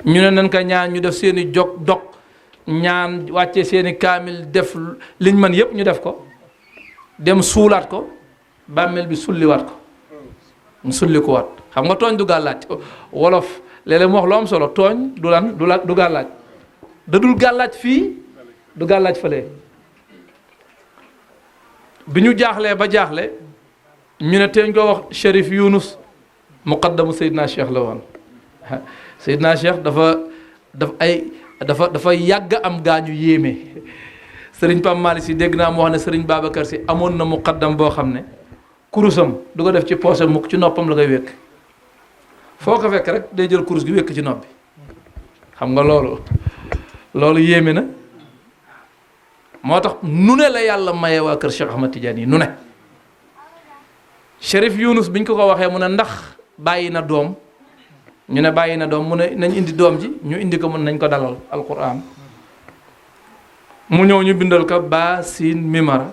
[SPEAKER 5] ñu ne nañ ko ñaan ñu def seeni dog ñaan wàcce seeni kaamil def liñ mën yépp ñu def ko dem suulaat ko bàmmeel bi sulliwaat ko mu sulli ko waat xam nga tooñ du gàllaaj wolof léeg-léeg mu wax lu am solo tooñ du gàllaaj da dul gàllaaj fii du gàllaaj fële bi ñu jaaxlee ba jaaxle ñu ne teeñ ko wax Cherif Yunus muqaddamu Seydina Cheikh la woon Seydina Cheikh dafa yàgg am gaañu yéeme Serigne Pam Malick si dégg naa mu wax ne Serigne Babacar si amoon na muqaddam boo xam ne kurusam du ko def ci poosam mukk ci noppam la koy wékk foo ko fekk rek day jël kurus gi wékk ci nopp bi xam nga loolu yéeme na moo tax nu ne la yàlla maye waa kër Cheikh Ahmad Tidiane yi nu ne Cherif Yunus biñ ko waxee mu ne ndax bàyyi na doom ñu ne bàyyi na doom mu ne nañ indi doom ji ñu indi ko mun nañ ko dalal alquran mu ñëw ñu bindal ko ba siin mimara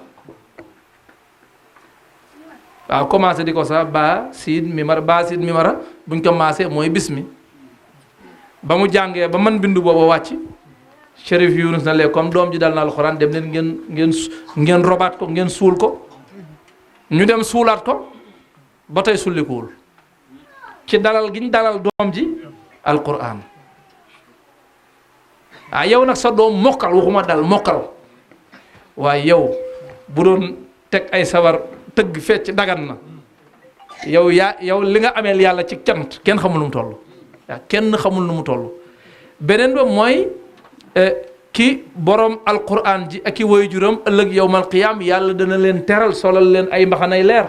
[SPEAKER 5] waaw commencé di ko sax ba siin mimara buñ ko maasee mooy bismi
[SPEAKER 3] ba mu jàngee ba man bindu booba wàcc Chérif Yunus na lee comme doom ji dal na alxuraan dem leen ngeen robaat ko ngeen suul ko ñu dem suulaat ko ba tey sullikuwul ci dalal gi ñu dalal doom ji alxuraan yow nag sa doom mokkal waxuma dal mokkal waaye yow bu doon teg ay sabar tëgg fecc dagan na yow li nga ameel yàlla ci cant kenn xamul nu mu toll kenn xamul nu mu toll beneen ba mooy ki borom alquran ji ak i waajuram ëllëg yowmal qiyaam yàlla dana leen teral solal leen ay mbaxanay leer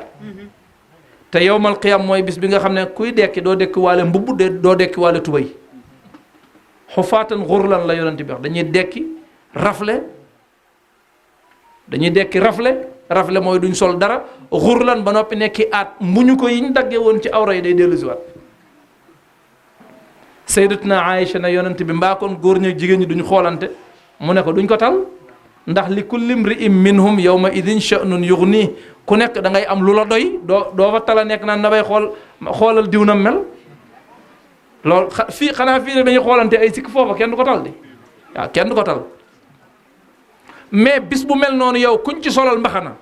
[SPEAKER 3] te yowmal qiyaam mooy bis bi nga xam ne kuy dekki doo dekki waale mbubb doo dekki waale tubay xufaatan xurlan la yonent bi wax dañuy dekki rafle mooy duñ sol dara xurlan ba noppi nekki aat mbuñu ko yiñ dagge woon ci awra yi day dellu si waat sayyidatuna Aïcha na yonent bi mbaa kon góor ñi jigéen ñi duñ xoolante mu ne ko duñ ko tal ndax li kulli imri'in minhum yawma idin sha'nun yughni ku nekk da ngay am lu la doy doo fa tala nekk naan na bay xoolal diw na mel loolu xanaa fii ne dañuy xoolante ay sikk foofa kenn du ko tal di waaw kenn du ko tal mais bis bu mel noonu yow kuñ ci solal mbaxana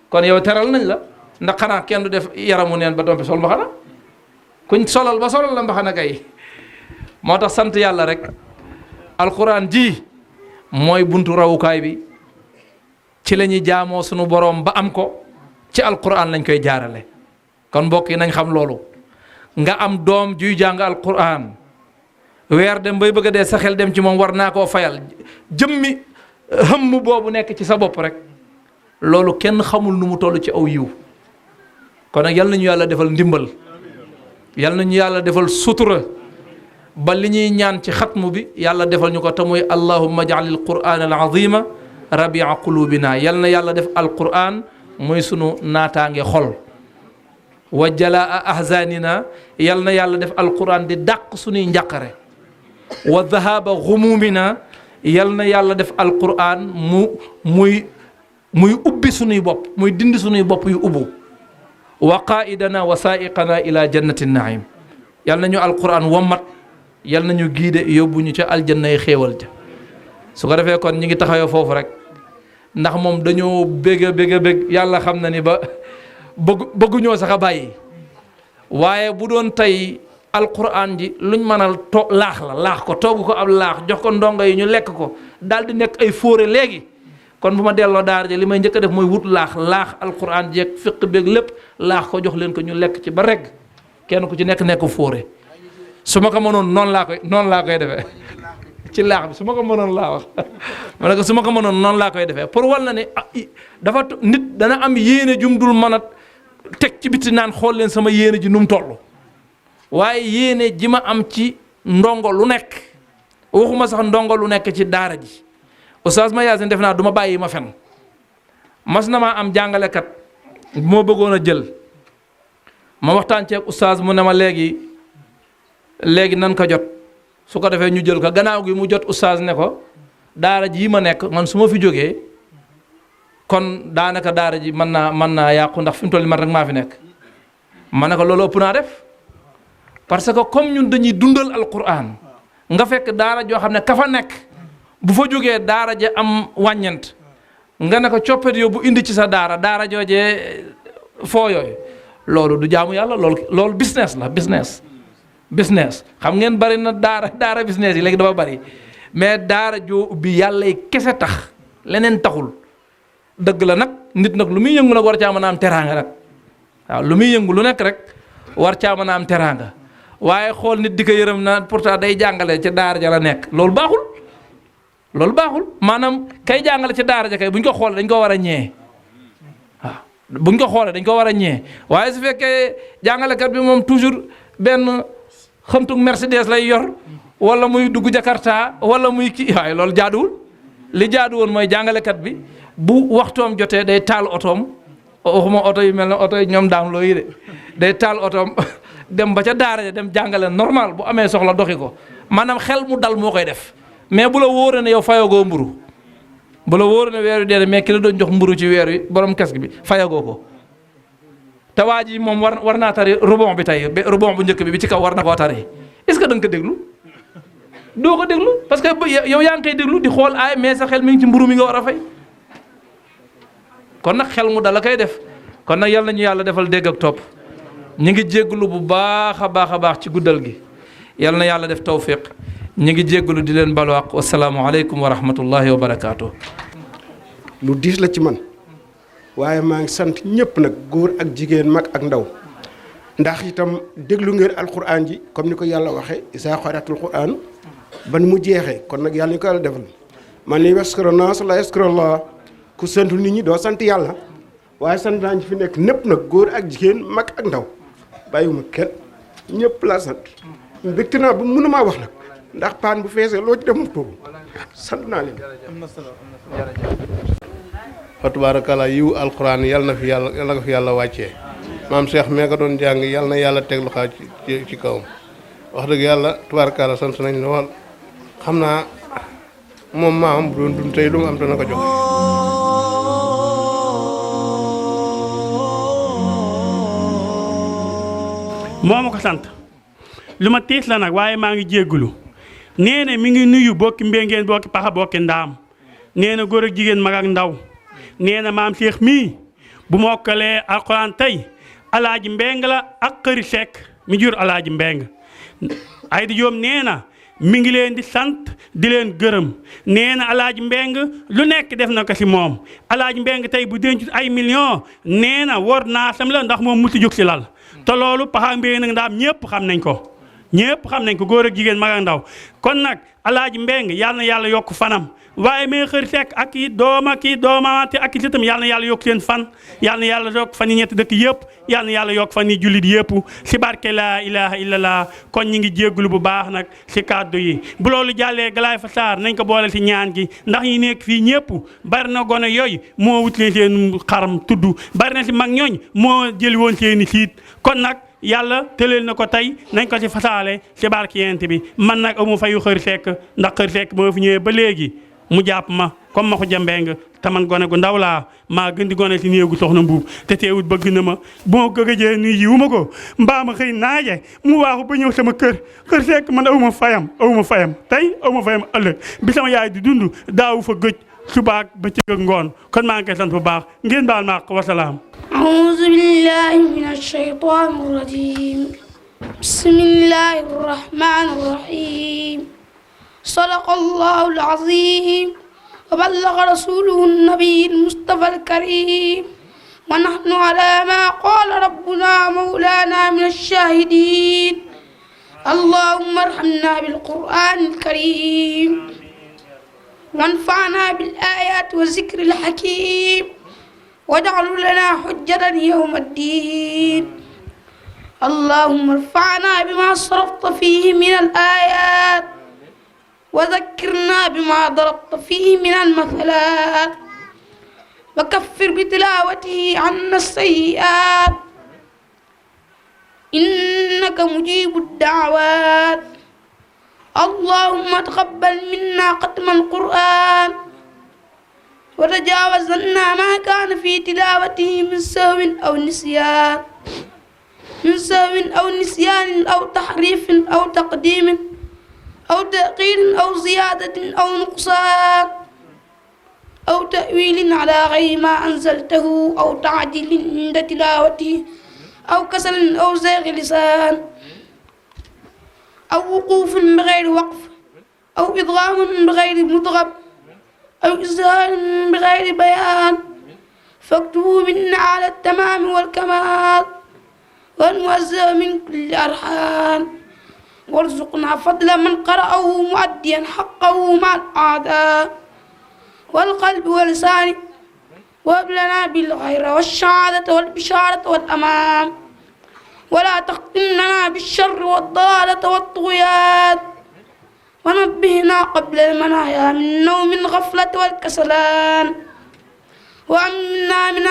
[SPEAKER 3] kon yow teral nañ la ndax xanaa kenn du def yaramu neen ba dompi sol mbaxana kuñ solal ba solal la mbaxana kay moo tax sant yàlla rek alquran ji mooy buntu rawukaay bi ci la ñuy jaamoo sunu boroom ba am ko ci alquran lañ koy jaarale kon mbokk yi nañ xam loolu nga am doom juy jàng alquran weer dem bay bëgg a dee sa xel dem ci moom war naa koo fayal jëmmi hëmm boobu nekk ci sa bopp rek loolu kenn xamul nu mu toll ci aw yiw kon nag yal nañu yàlla defal ndimbal yal nañu yàlla defal sutura ba li ñuy ñaan ci xatmu bi yàlla defal ñu ko te muy allahumma ja'alil qur'an al azima rabia qulubina yal na yàlla def alquran muy sunu naataange xol wa jalaa ahzanina yal na yàlla def alquran di dàq sunuy njàqare wa dhahaba ghumumina yal na yàlla def alquran muy ubbi sunuy bopp muy dindi sunuy bopp yu ubbu wa qaidana wa saiqana ila jannati naim yal na ñu alquran wommat yal na ñu giide yóbbu ñu ca aljanna yi xéewal ja su ko defee kon ñi ngi taxawee foofu rek ndax moom dañoo bég yàlla xam na ni ba bëgguñoo sax a bàyyi waaye bu doon tey alquran ji luñ mënal laax ko togg ko ab laax jox ko ndongo yi ñu lekk ko daal di nekk ay fóore léegi kon bu ma delloo daara ji li may njëkk a def mooy wut laax alquran jeeg fiq beeg lépp laax ko jox leen ko ñu lekk ci ba reg kenn ku ci nekk fóore su ma ko mënoon noonu laa koy defee ci laax bi su ma ko mënoon laa wax ma ne ko su ma ko mënoon noonu laa koy defee pour wal na ne dafa nit dana am yéene jum dul mën a teg ci biti naan xool leen sama yéene ji nu mu toll waaye yéene ji ma am ci ndongo lu nekk waxuma sax ndongo lu nekk ci daara ji oustaz ma yaasin def naa du ma bàyyi ma fen mas na maa am jàngalekat moo bëggoon a jël ma waxtaan ceeg oustaz mu ne ma léegi nan ko jot su ko defee ñu jël ko gannaaw gi mu jot oustaz ne ko daara ji ma nekk man su ma fi jógee kon daanaka daara ji mën naa yàqu ndax fi mu toll nii man rek maa fi nekk ma ne ko loolu ëpp naa def parce que comme ñun dañuy dundal alquran nga fekk daara joo xam ne ka fa nekk bu fa jógee daara ja am wàññent nga ne ko coppet yóbbu indi ci sa daara joojee foo yooyu loolu du jaamu yàlla loolu business la business xam ngeen bari na daara business yi léegi dafa bari mais daara joo ubbi yàlla yi kese tax leneen taxul dëgg la nag nit nag lu muy yëngu nag war caa mën a am teraanga nag waaw lu muy yëngu lu nekk rek war caa mën a am teraanga waaye xool nit di ko yërëm na pourtant day jàngale ca daara ja la nekk loolu baaxul maanaam kay jàngale ca daara ja kay bu ñu ko xoolee dañ ko war a ñee waaw bu ñu ko xoolee dañ ko war a ñee waaye su fekkee jàngalekat bi moom toujours benn xëmtug Mercedes lay yor wala muy dugg Jakarta wala muy kii waaye loolu jaaduwul li jaadu woon mooy jàngalekat bi bu waxtoom jotee day taal otoom waxuma oto yu mel ne oto yi ñoom daam loo yi de day taal otoom dem ba ca daara ja dem jàngale normal bu amee soxla doxi ko maanaam xel mu dal moo koy def mais bu la wóoree ne yow fayagoo mburu bu la wóoree ne weer wi dee mais ki la doon jox mburu ci weer wi borom kesk bi fayagoo ko te waa ji moom war naa tari rebond bi tey rebond bu njëkk bi ci kaw war na koo tari est-ce que da nga ko déglu doo ko déglu parce que yow yaa ngi koy déglu di xool aay mais sa xel mi ngi ci mburu mi nga war a fay kon nag xel mu dala koy def kon nag yal nañu yàlla defal dégg ak topp ñu ngi jégglu bu baax a baax ci guddal gi yal na yàlla def tawfiq ñu ngi jégglu di leen balu àq wasalaamu aleykum wa rahmatullahi wa barakaatu.
[SPEAKER 10] lu diis la ci man waaye maa ngi sant ñëpp nag góor ak jigéen mag ak ndaw ndax itam déglu ngeen alquran ji comme ni ko yàlla waxee isaa xaratul quran ban mu jeexee kon nag yàlla ñu ko yàlla defal man li yaskura naas la yaskurallah ku sant nit ñi doo sant yàlla waaye sant naa ñu fi nekk ñëpp nag góor ak jigéen mag ak ndaw bàyyiwuma kenn ñëpp laa sant mbégte naa bu mënumaa wax nag ndax paan bu feesee loo ci dem mu tuuru sant naa leen.
[SPEAKER 12] fa tabaarakallaa yiw alquran yal na ko fi yàlla wàccee maam Cheikh mee ko doon jàng yal na yàlla teg loxo ci kawam wax dëgg yàlla tabaarakallaa sant nañ lool xam naa moom maam bu doon dund tey lu mu am dana ko jox.
[SPEAKER 11] moo ma ko sant lu ma tiis la nag waaye maa ngi jéggulu nee na mi ngi nuyu bokki mbéngeen bokki paxa bokki ndaam nee na góor ak jigéen mag ak ndaw nee na maam Cheikh mii bu mokkalee alxuraan tey alaaji mbeng la ak xëri sekk mi jur alaaji mbeng ay di joom nee na mi ngi leen di sant di leen gërëm nee na alaaji mbeng lu nekk def na ko si moom alaaji mbeng tey bu dencut ay millions nee na war naa sam la ndax moom musu jóg si lal te loolu paxa mbéy nag ndaam ñëpp xam nañ ko góor ak jigéen mag ak ndaw kon nag alaaji mbeng yàlla na yàlla yokk fanam waaye may xër sekk ak i doomamaate ak i sëtam yàlla na yàlla yokk seen fan yàlla na yàlla yokk fan yi ñetti dëkk yëpp yàlla na yàlla yokk fan yi jullit yëpp si barke laa ilaha illallah kon ñi ngi jéggulu bu baax nag si kàddu yi bu loolu jàllee galaay fa saar nañ ko boole si ñaan gi ndax ñi nekk fii ñëpp bari na gone yooyu moo wut leen seen xaram tudd bari na si mag ñooñ moo jëli woon seeni siit kon nag yàlla tëleel na ko tey nañ ko si fasaale si barke yent bi man nag amu fayu xër sekk ndax xër sekk moo fi ñëwee ba léegi mu jàpp ma comme ma ko jambeng te man gone gu ndaw laa maa gën di gone si néegu soxna mbuub te teewut bëgg na ma bu ma gëgëjee nuy ji wu ma ko mbaa ma xëy naaje mu waaxu ba ñëw sama kër sekk man awuma fayam tey awuma fayam ëllëg bi sama yaay di dund daawu fa gëj subaak ba ci ngoon kon maa ngi koy sant bu baax ngeen baal ma ak wasalaam.
[SPEAKER 6] أعوذ بالله من الشيطان الرجيم بسم الله الرحمن الرحيم صدق الله العظيم وبلغ رسوله النبي المصطفى الكريم ونحن على ما قال ربنا مولانا من الشاهدين اللهم ارحمنا بالقرآن الكريم وانفعنا بالآيات والذكر الحكيم واجعل لنا حجة يوم الدين اللهم ارفعنا بما صرفت فيه من الآيات وذكرنا بما ضربت فيه من المثلات وكفر بتلاوته عنا السيئات إنك مجيب الدعوات اللهم تقبل منا ختم القرآن وتجاوز عنا ما كان في تلاوته من سهو أو نسيان أو تحريف أو تقديم أو تأخير أو زيادة أو نقصان أو تأويل على غير ما أنزلته أو تعديل عند تلاوته أو كسل أو زيغ لسان أو وقوف بغير وقف أو إضغام بغير مضغم أو إزهار بغير بيان فاكتبوا منا على التمام والكمال والموزع من كل أرحام وارزقنا فضل من قرأه مؤديا حقه مع الأعداء والقلب واللسان وهب لنا بالخير والسعادة والبشارة والأمان ولا تختمنا بالشر والضلالة والطغيان ونبهنا قبل المنايا من نوم الغفلة والكسلان وأمنا من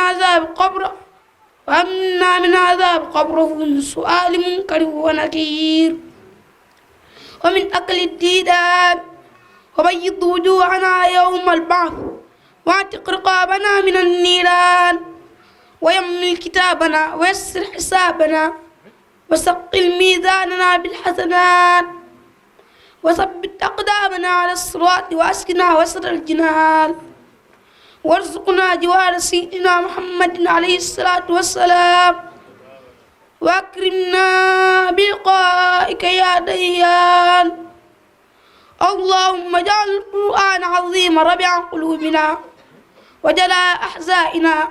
[SPEAKER 6] عذاب قبره ومن سؤال منكر ونكير ومن أكل الديدان وبيض وجوهنا يوم البعث واعتق رقابنا من النيران ويمن كتابنا ويسر حسابنا وثقل ميزاننا بالحسنات وثبت أقدامنا على الصراط وأسكنا وسط الجنان وارزقنا جوار سيدنا محمد عليه الصلاة والسلام وأكرمنا بلقائك يا ديان اللهم اجعل القرآن عظيم ربيع قلوبنا وجلاء أحزائنا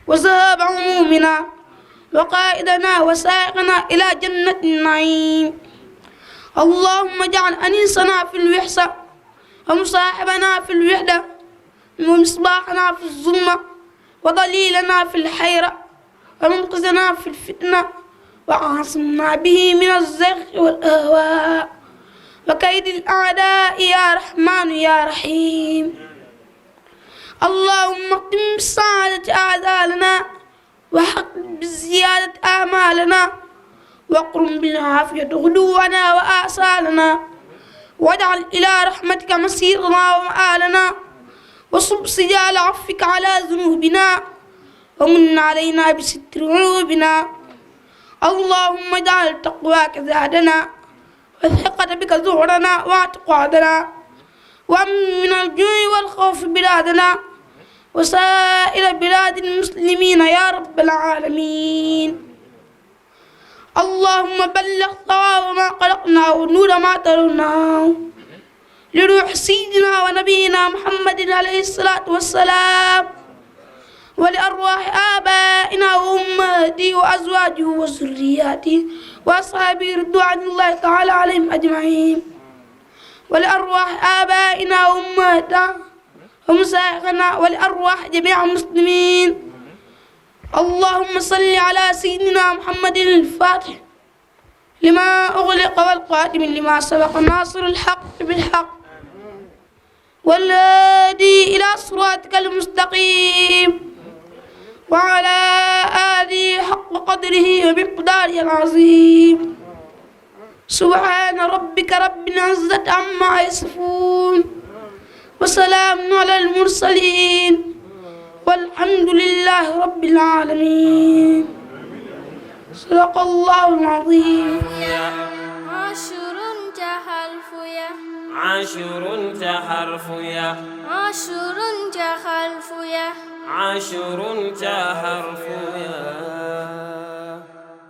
[SPEAKER 6] وذهاب همومنا وقائدنا وسائقنا إلى جنة النعيم اللهم اجعل أنيسنا في الوحشة ومصاحبنا في الوحدة ومصباحنا في الظلمة وضليلنا في الحيرة ومنقذنا في الفتنة وعاصمنا به من الزغ والأهواء وكيد الأعداء يا رحمن يا رحيم اللهم اختم بالسعادة أعدالنا وحقق بالزيادة آمالنا واقرم بالعافية غدونا وآصالنا واجعل إلى رحمتك مسيرنا ومآلنا وصب سجال عفك على ذنوبنا ومن علينا بستر عيوبنا اللهم اجعل تقواك زادنا والثقة بك زهرنا واعتقادنا وأمن من الجوع والخوف بلادنا وسائر بلاد المسلمين يا رب العالمين اللهم بلغ ثواب ما خلقنا ونور ما تروناه لروح سيدنا ونبينا محمد عليه الصلاة والسلام ولأرواح آبائنا وأمهاته وأزواجه وذرياته وأصحابه رضوان الله تعالى عليهم أجمعين ولأرواح آبائنا وأمهاتنا ومشايخنا ولأرواح جميع المسلمين اللهم صل على سيدنا محمد الفاتح لما أغلق والقادم لما سبق ناصر الحق بالحق والهادي إلى صراطك المستقيم وعلى آله حق قدره ومقداره العظيم سبحان ربك رب العزة عما يصفون وسلام على المرسلين والحمد لله رب العالمين صدق الله العظيم
[SPEAKER 1] عشر تحلف يا
[SPEAKER 2] عشر تحرف يا
[SPEAKER 1] عشر تخلف يا
[SPEAKER 2] عشر تحرف يا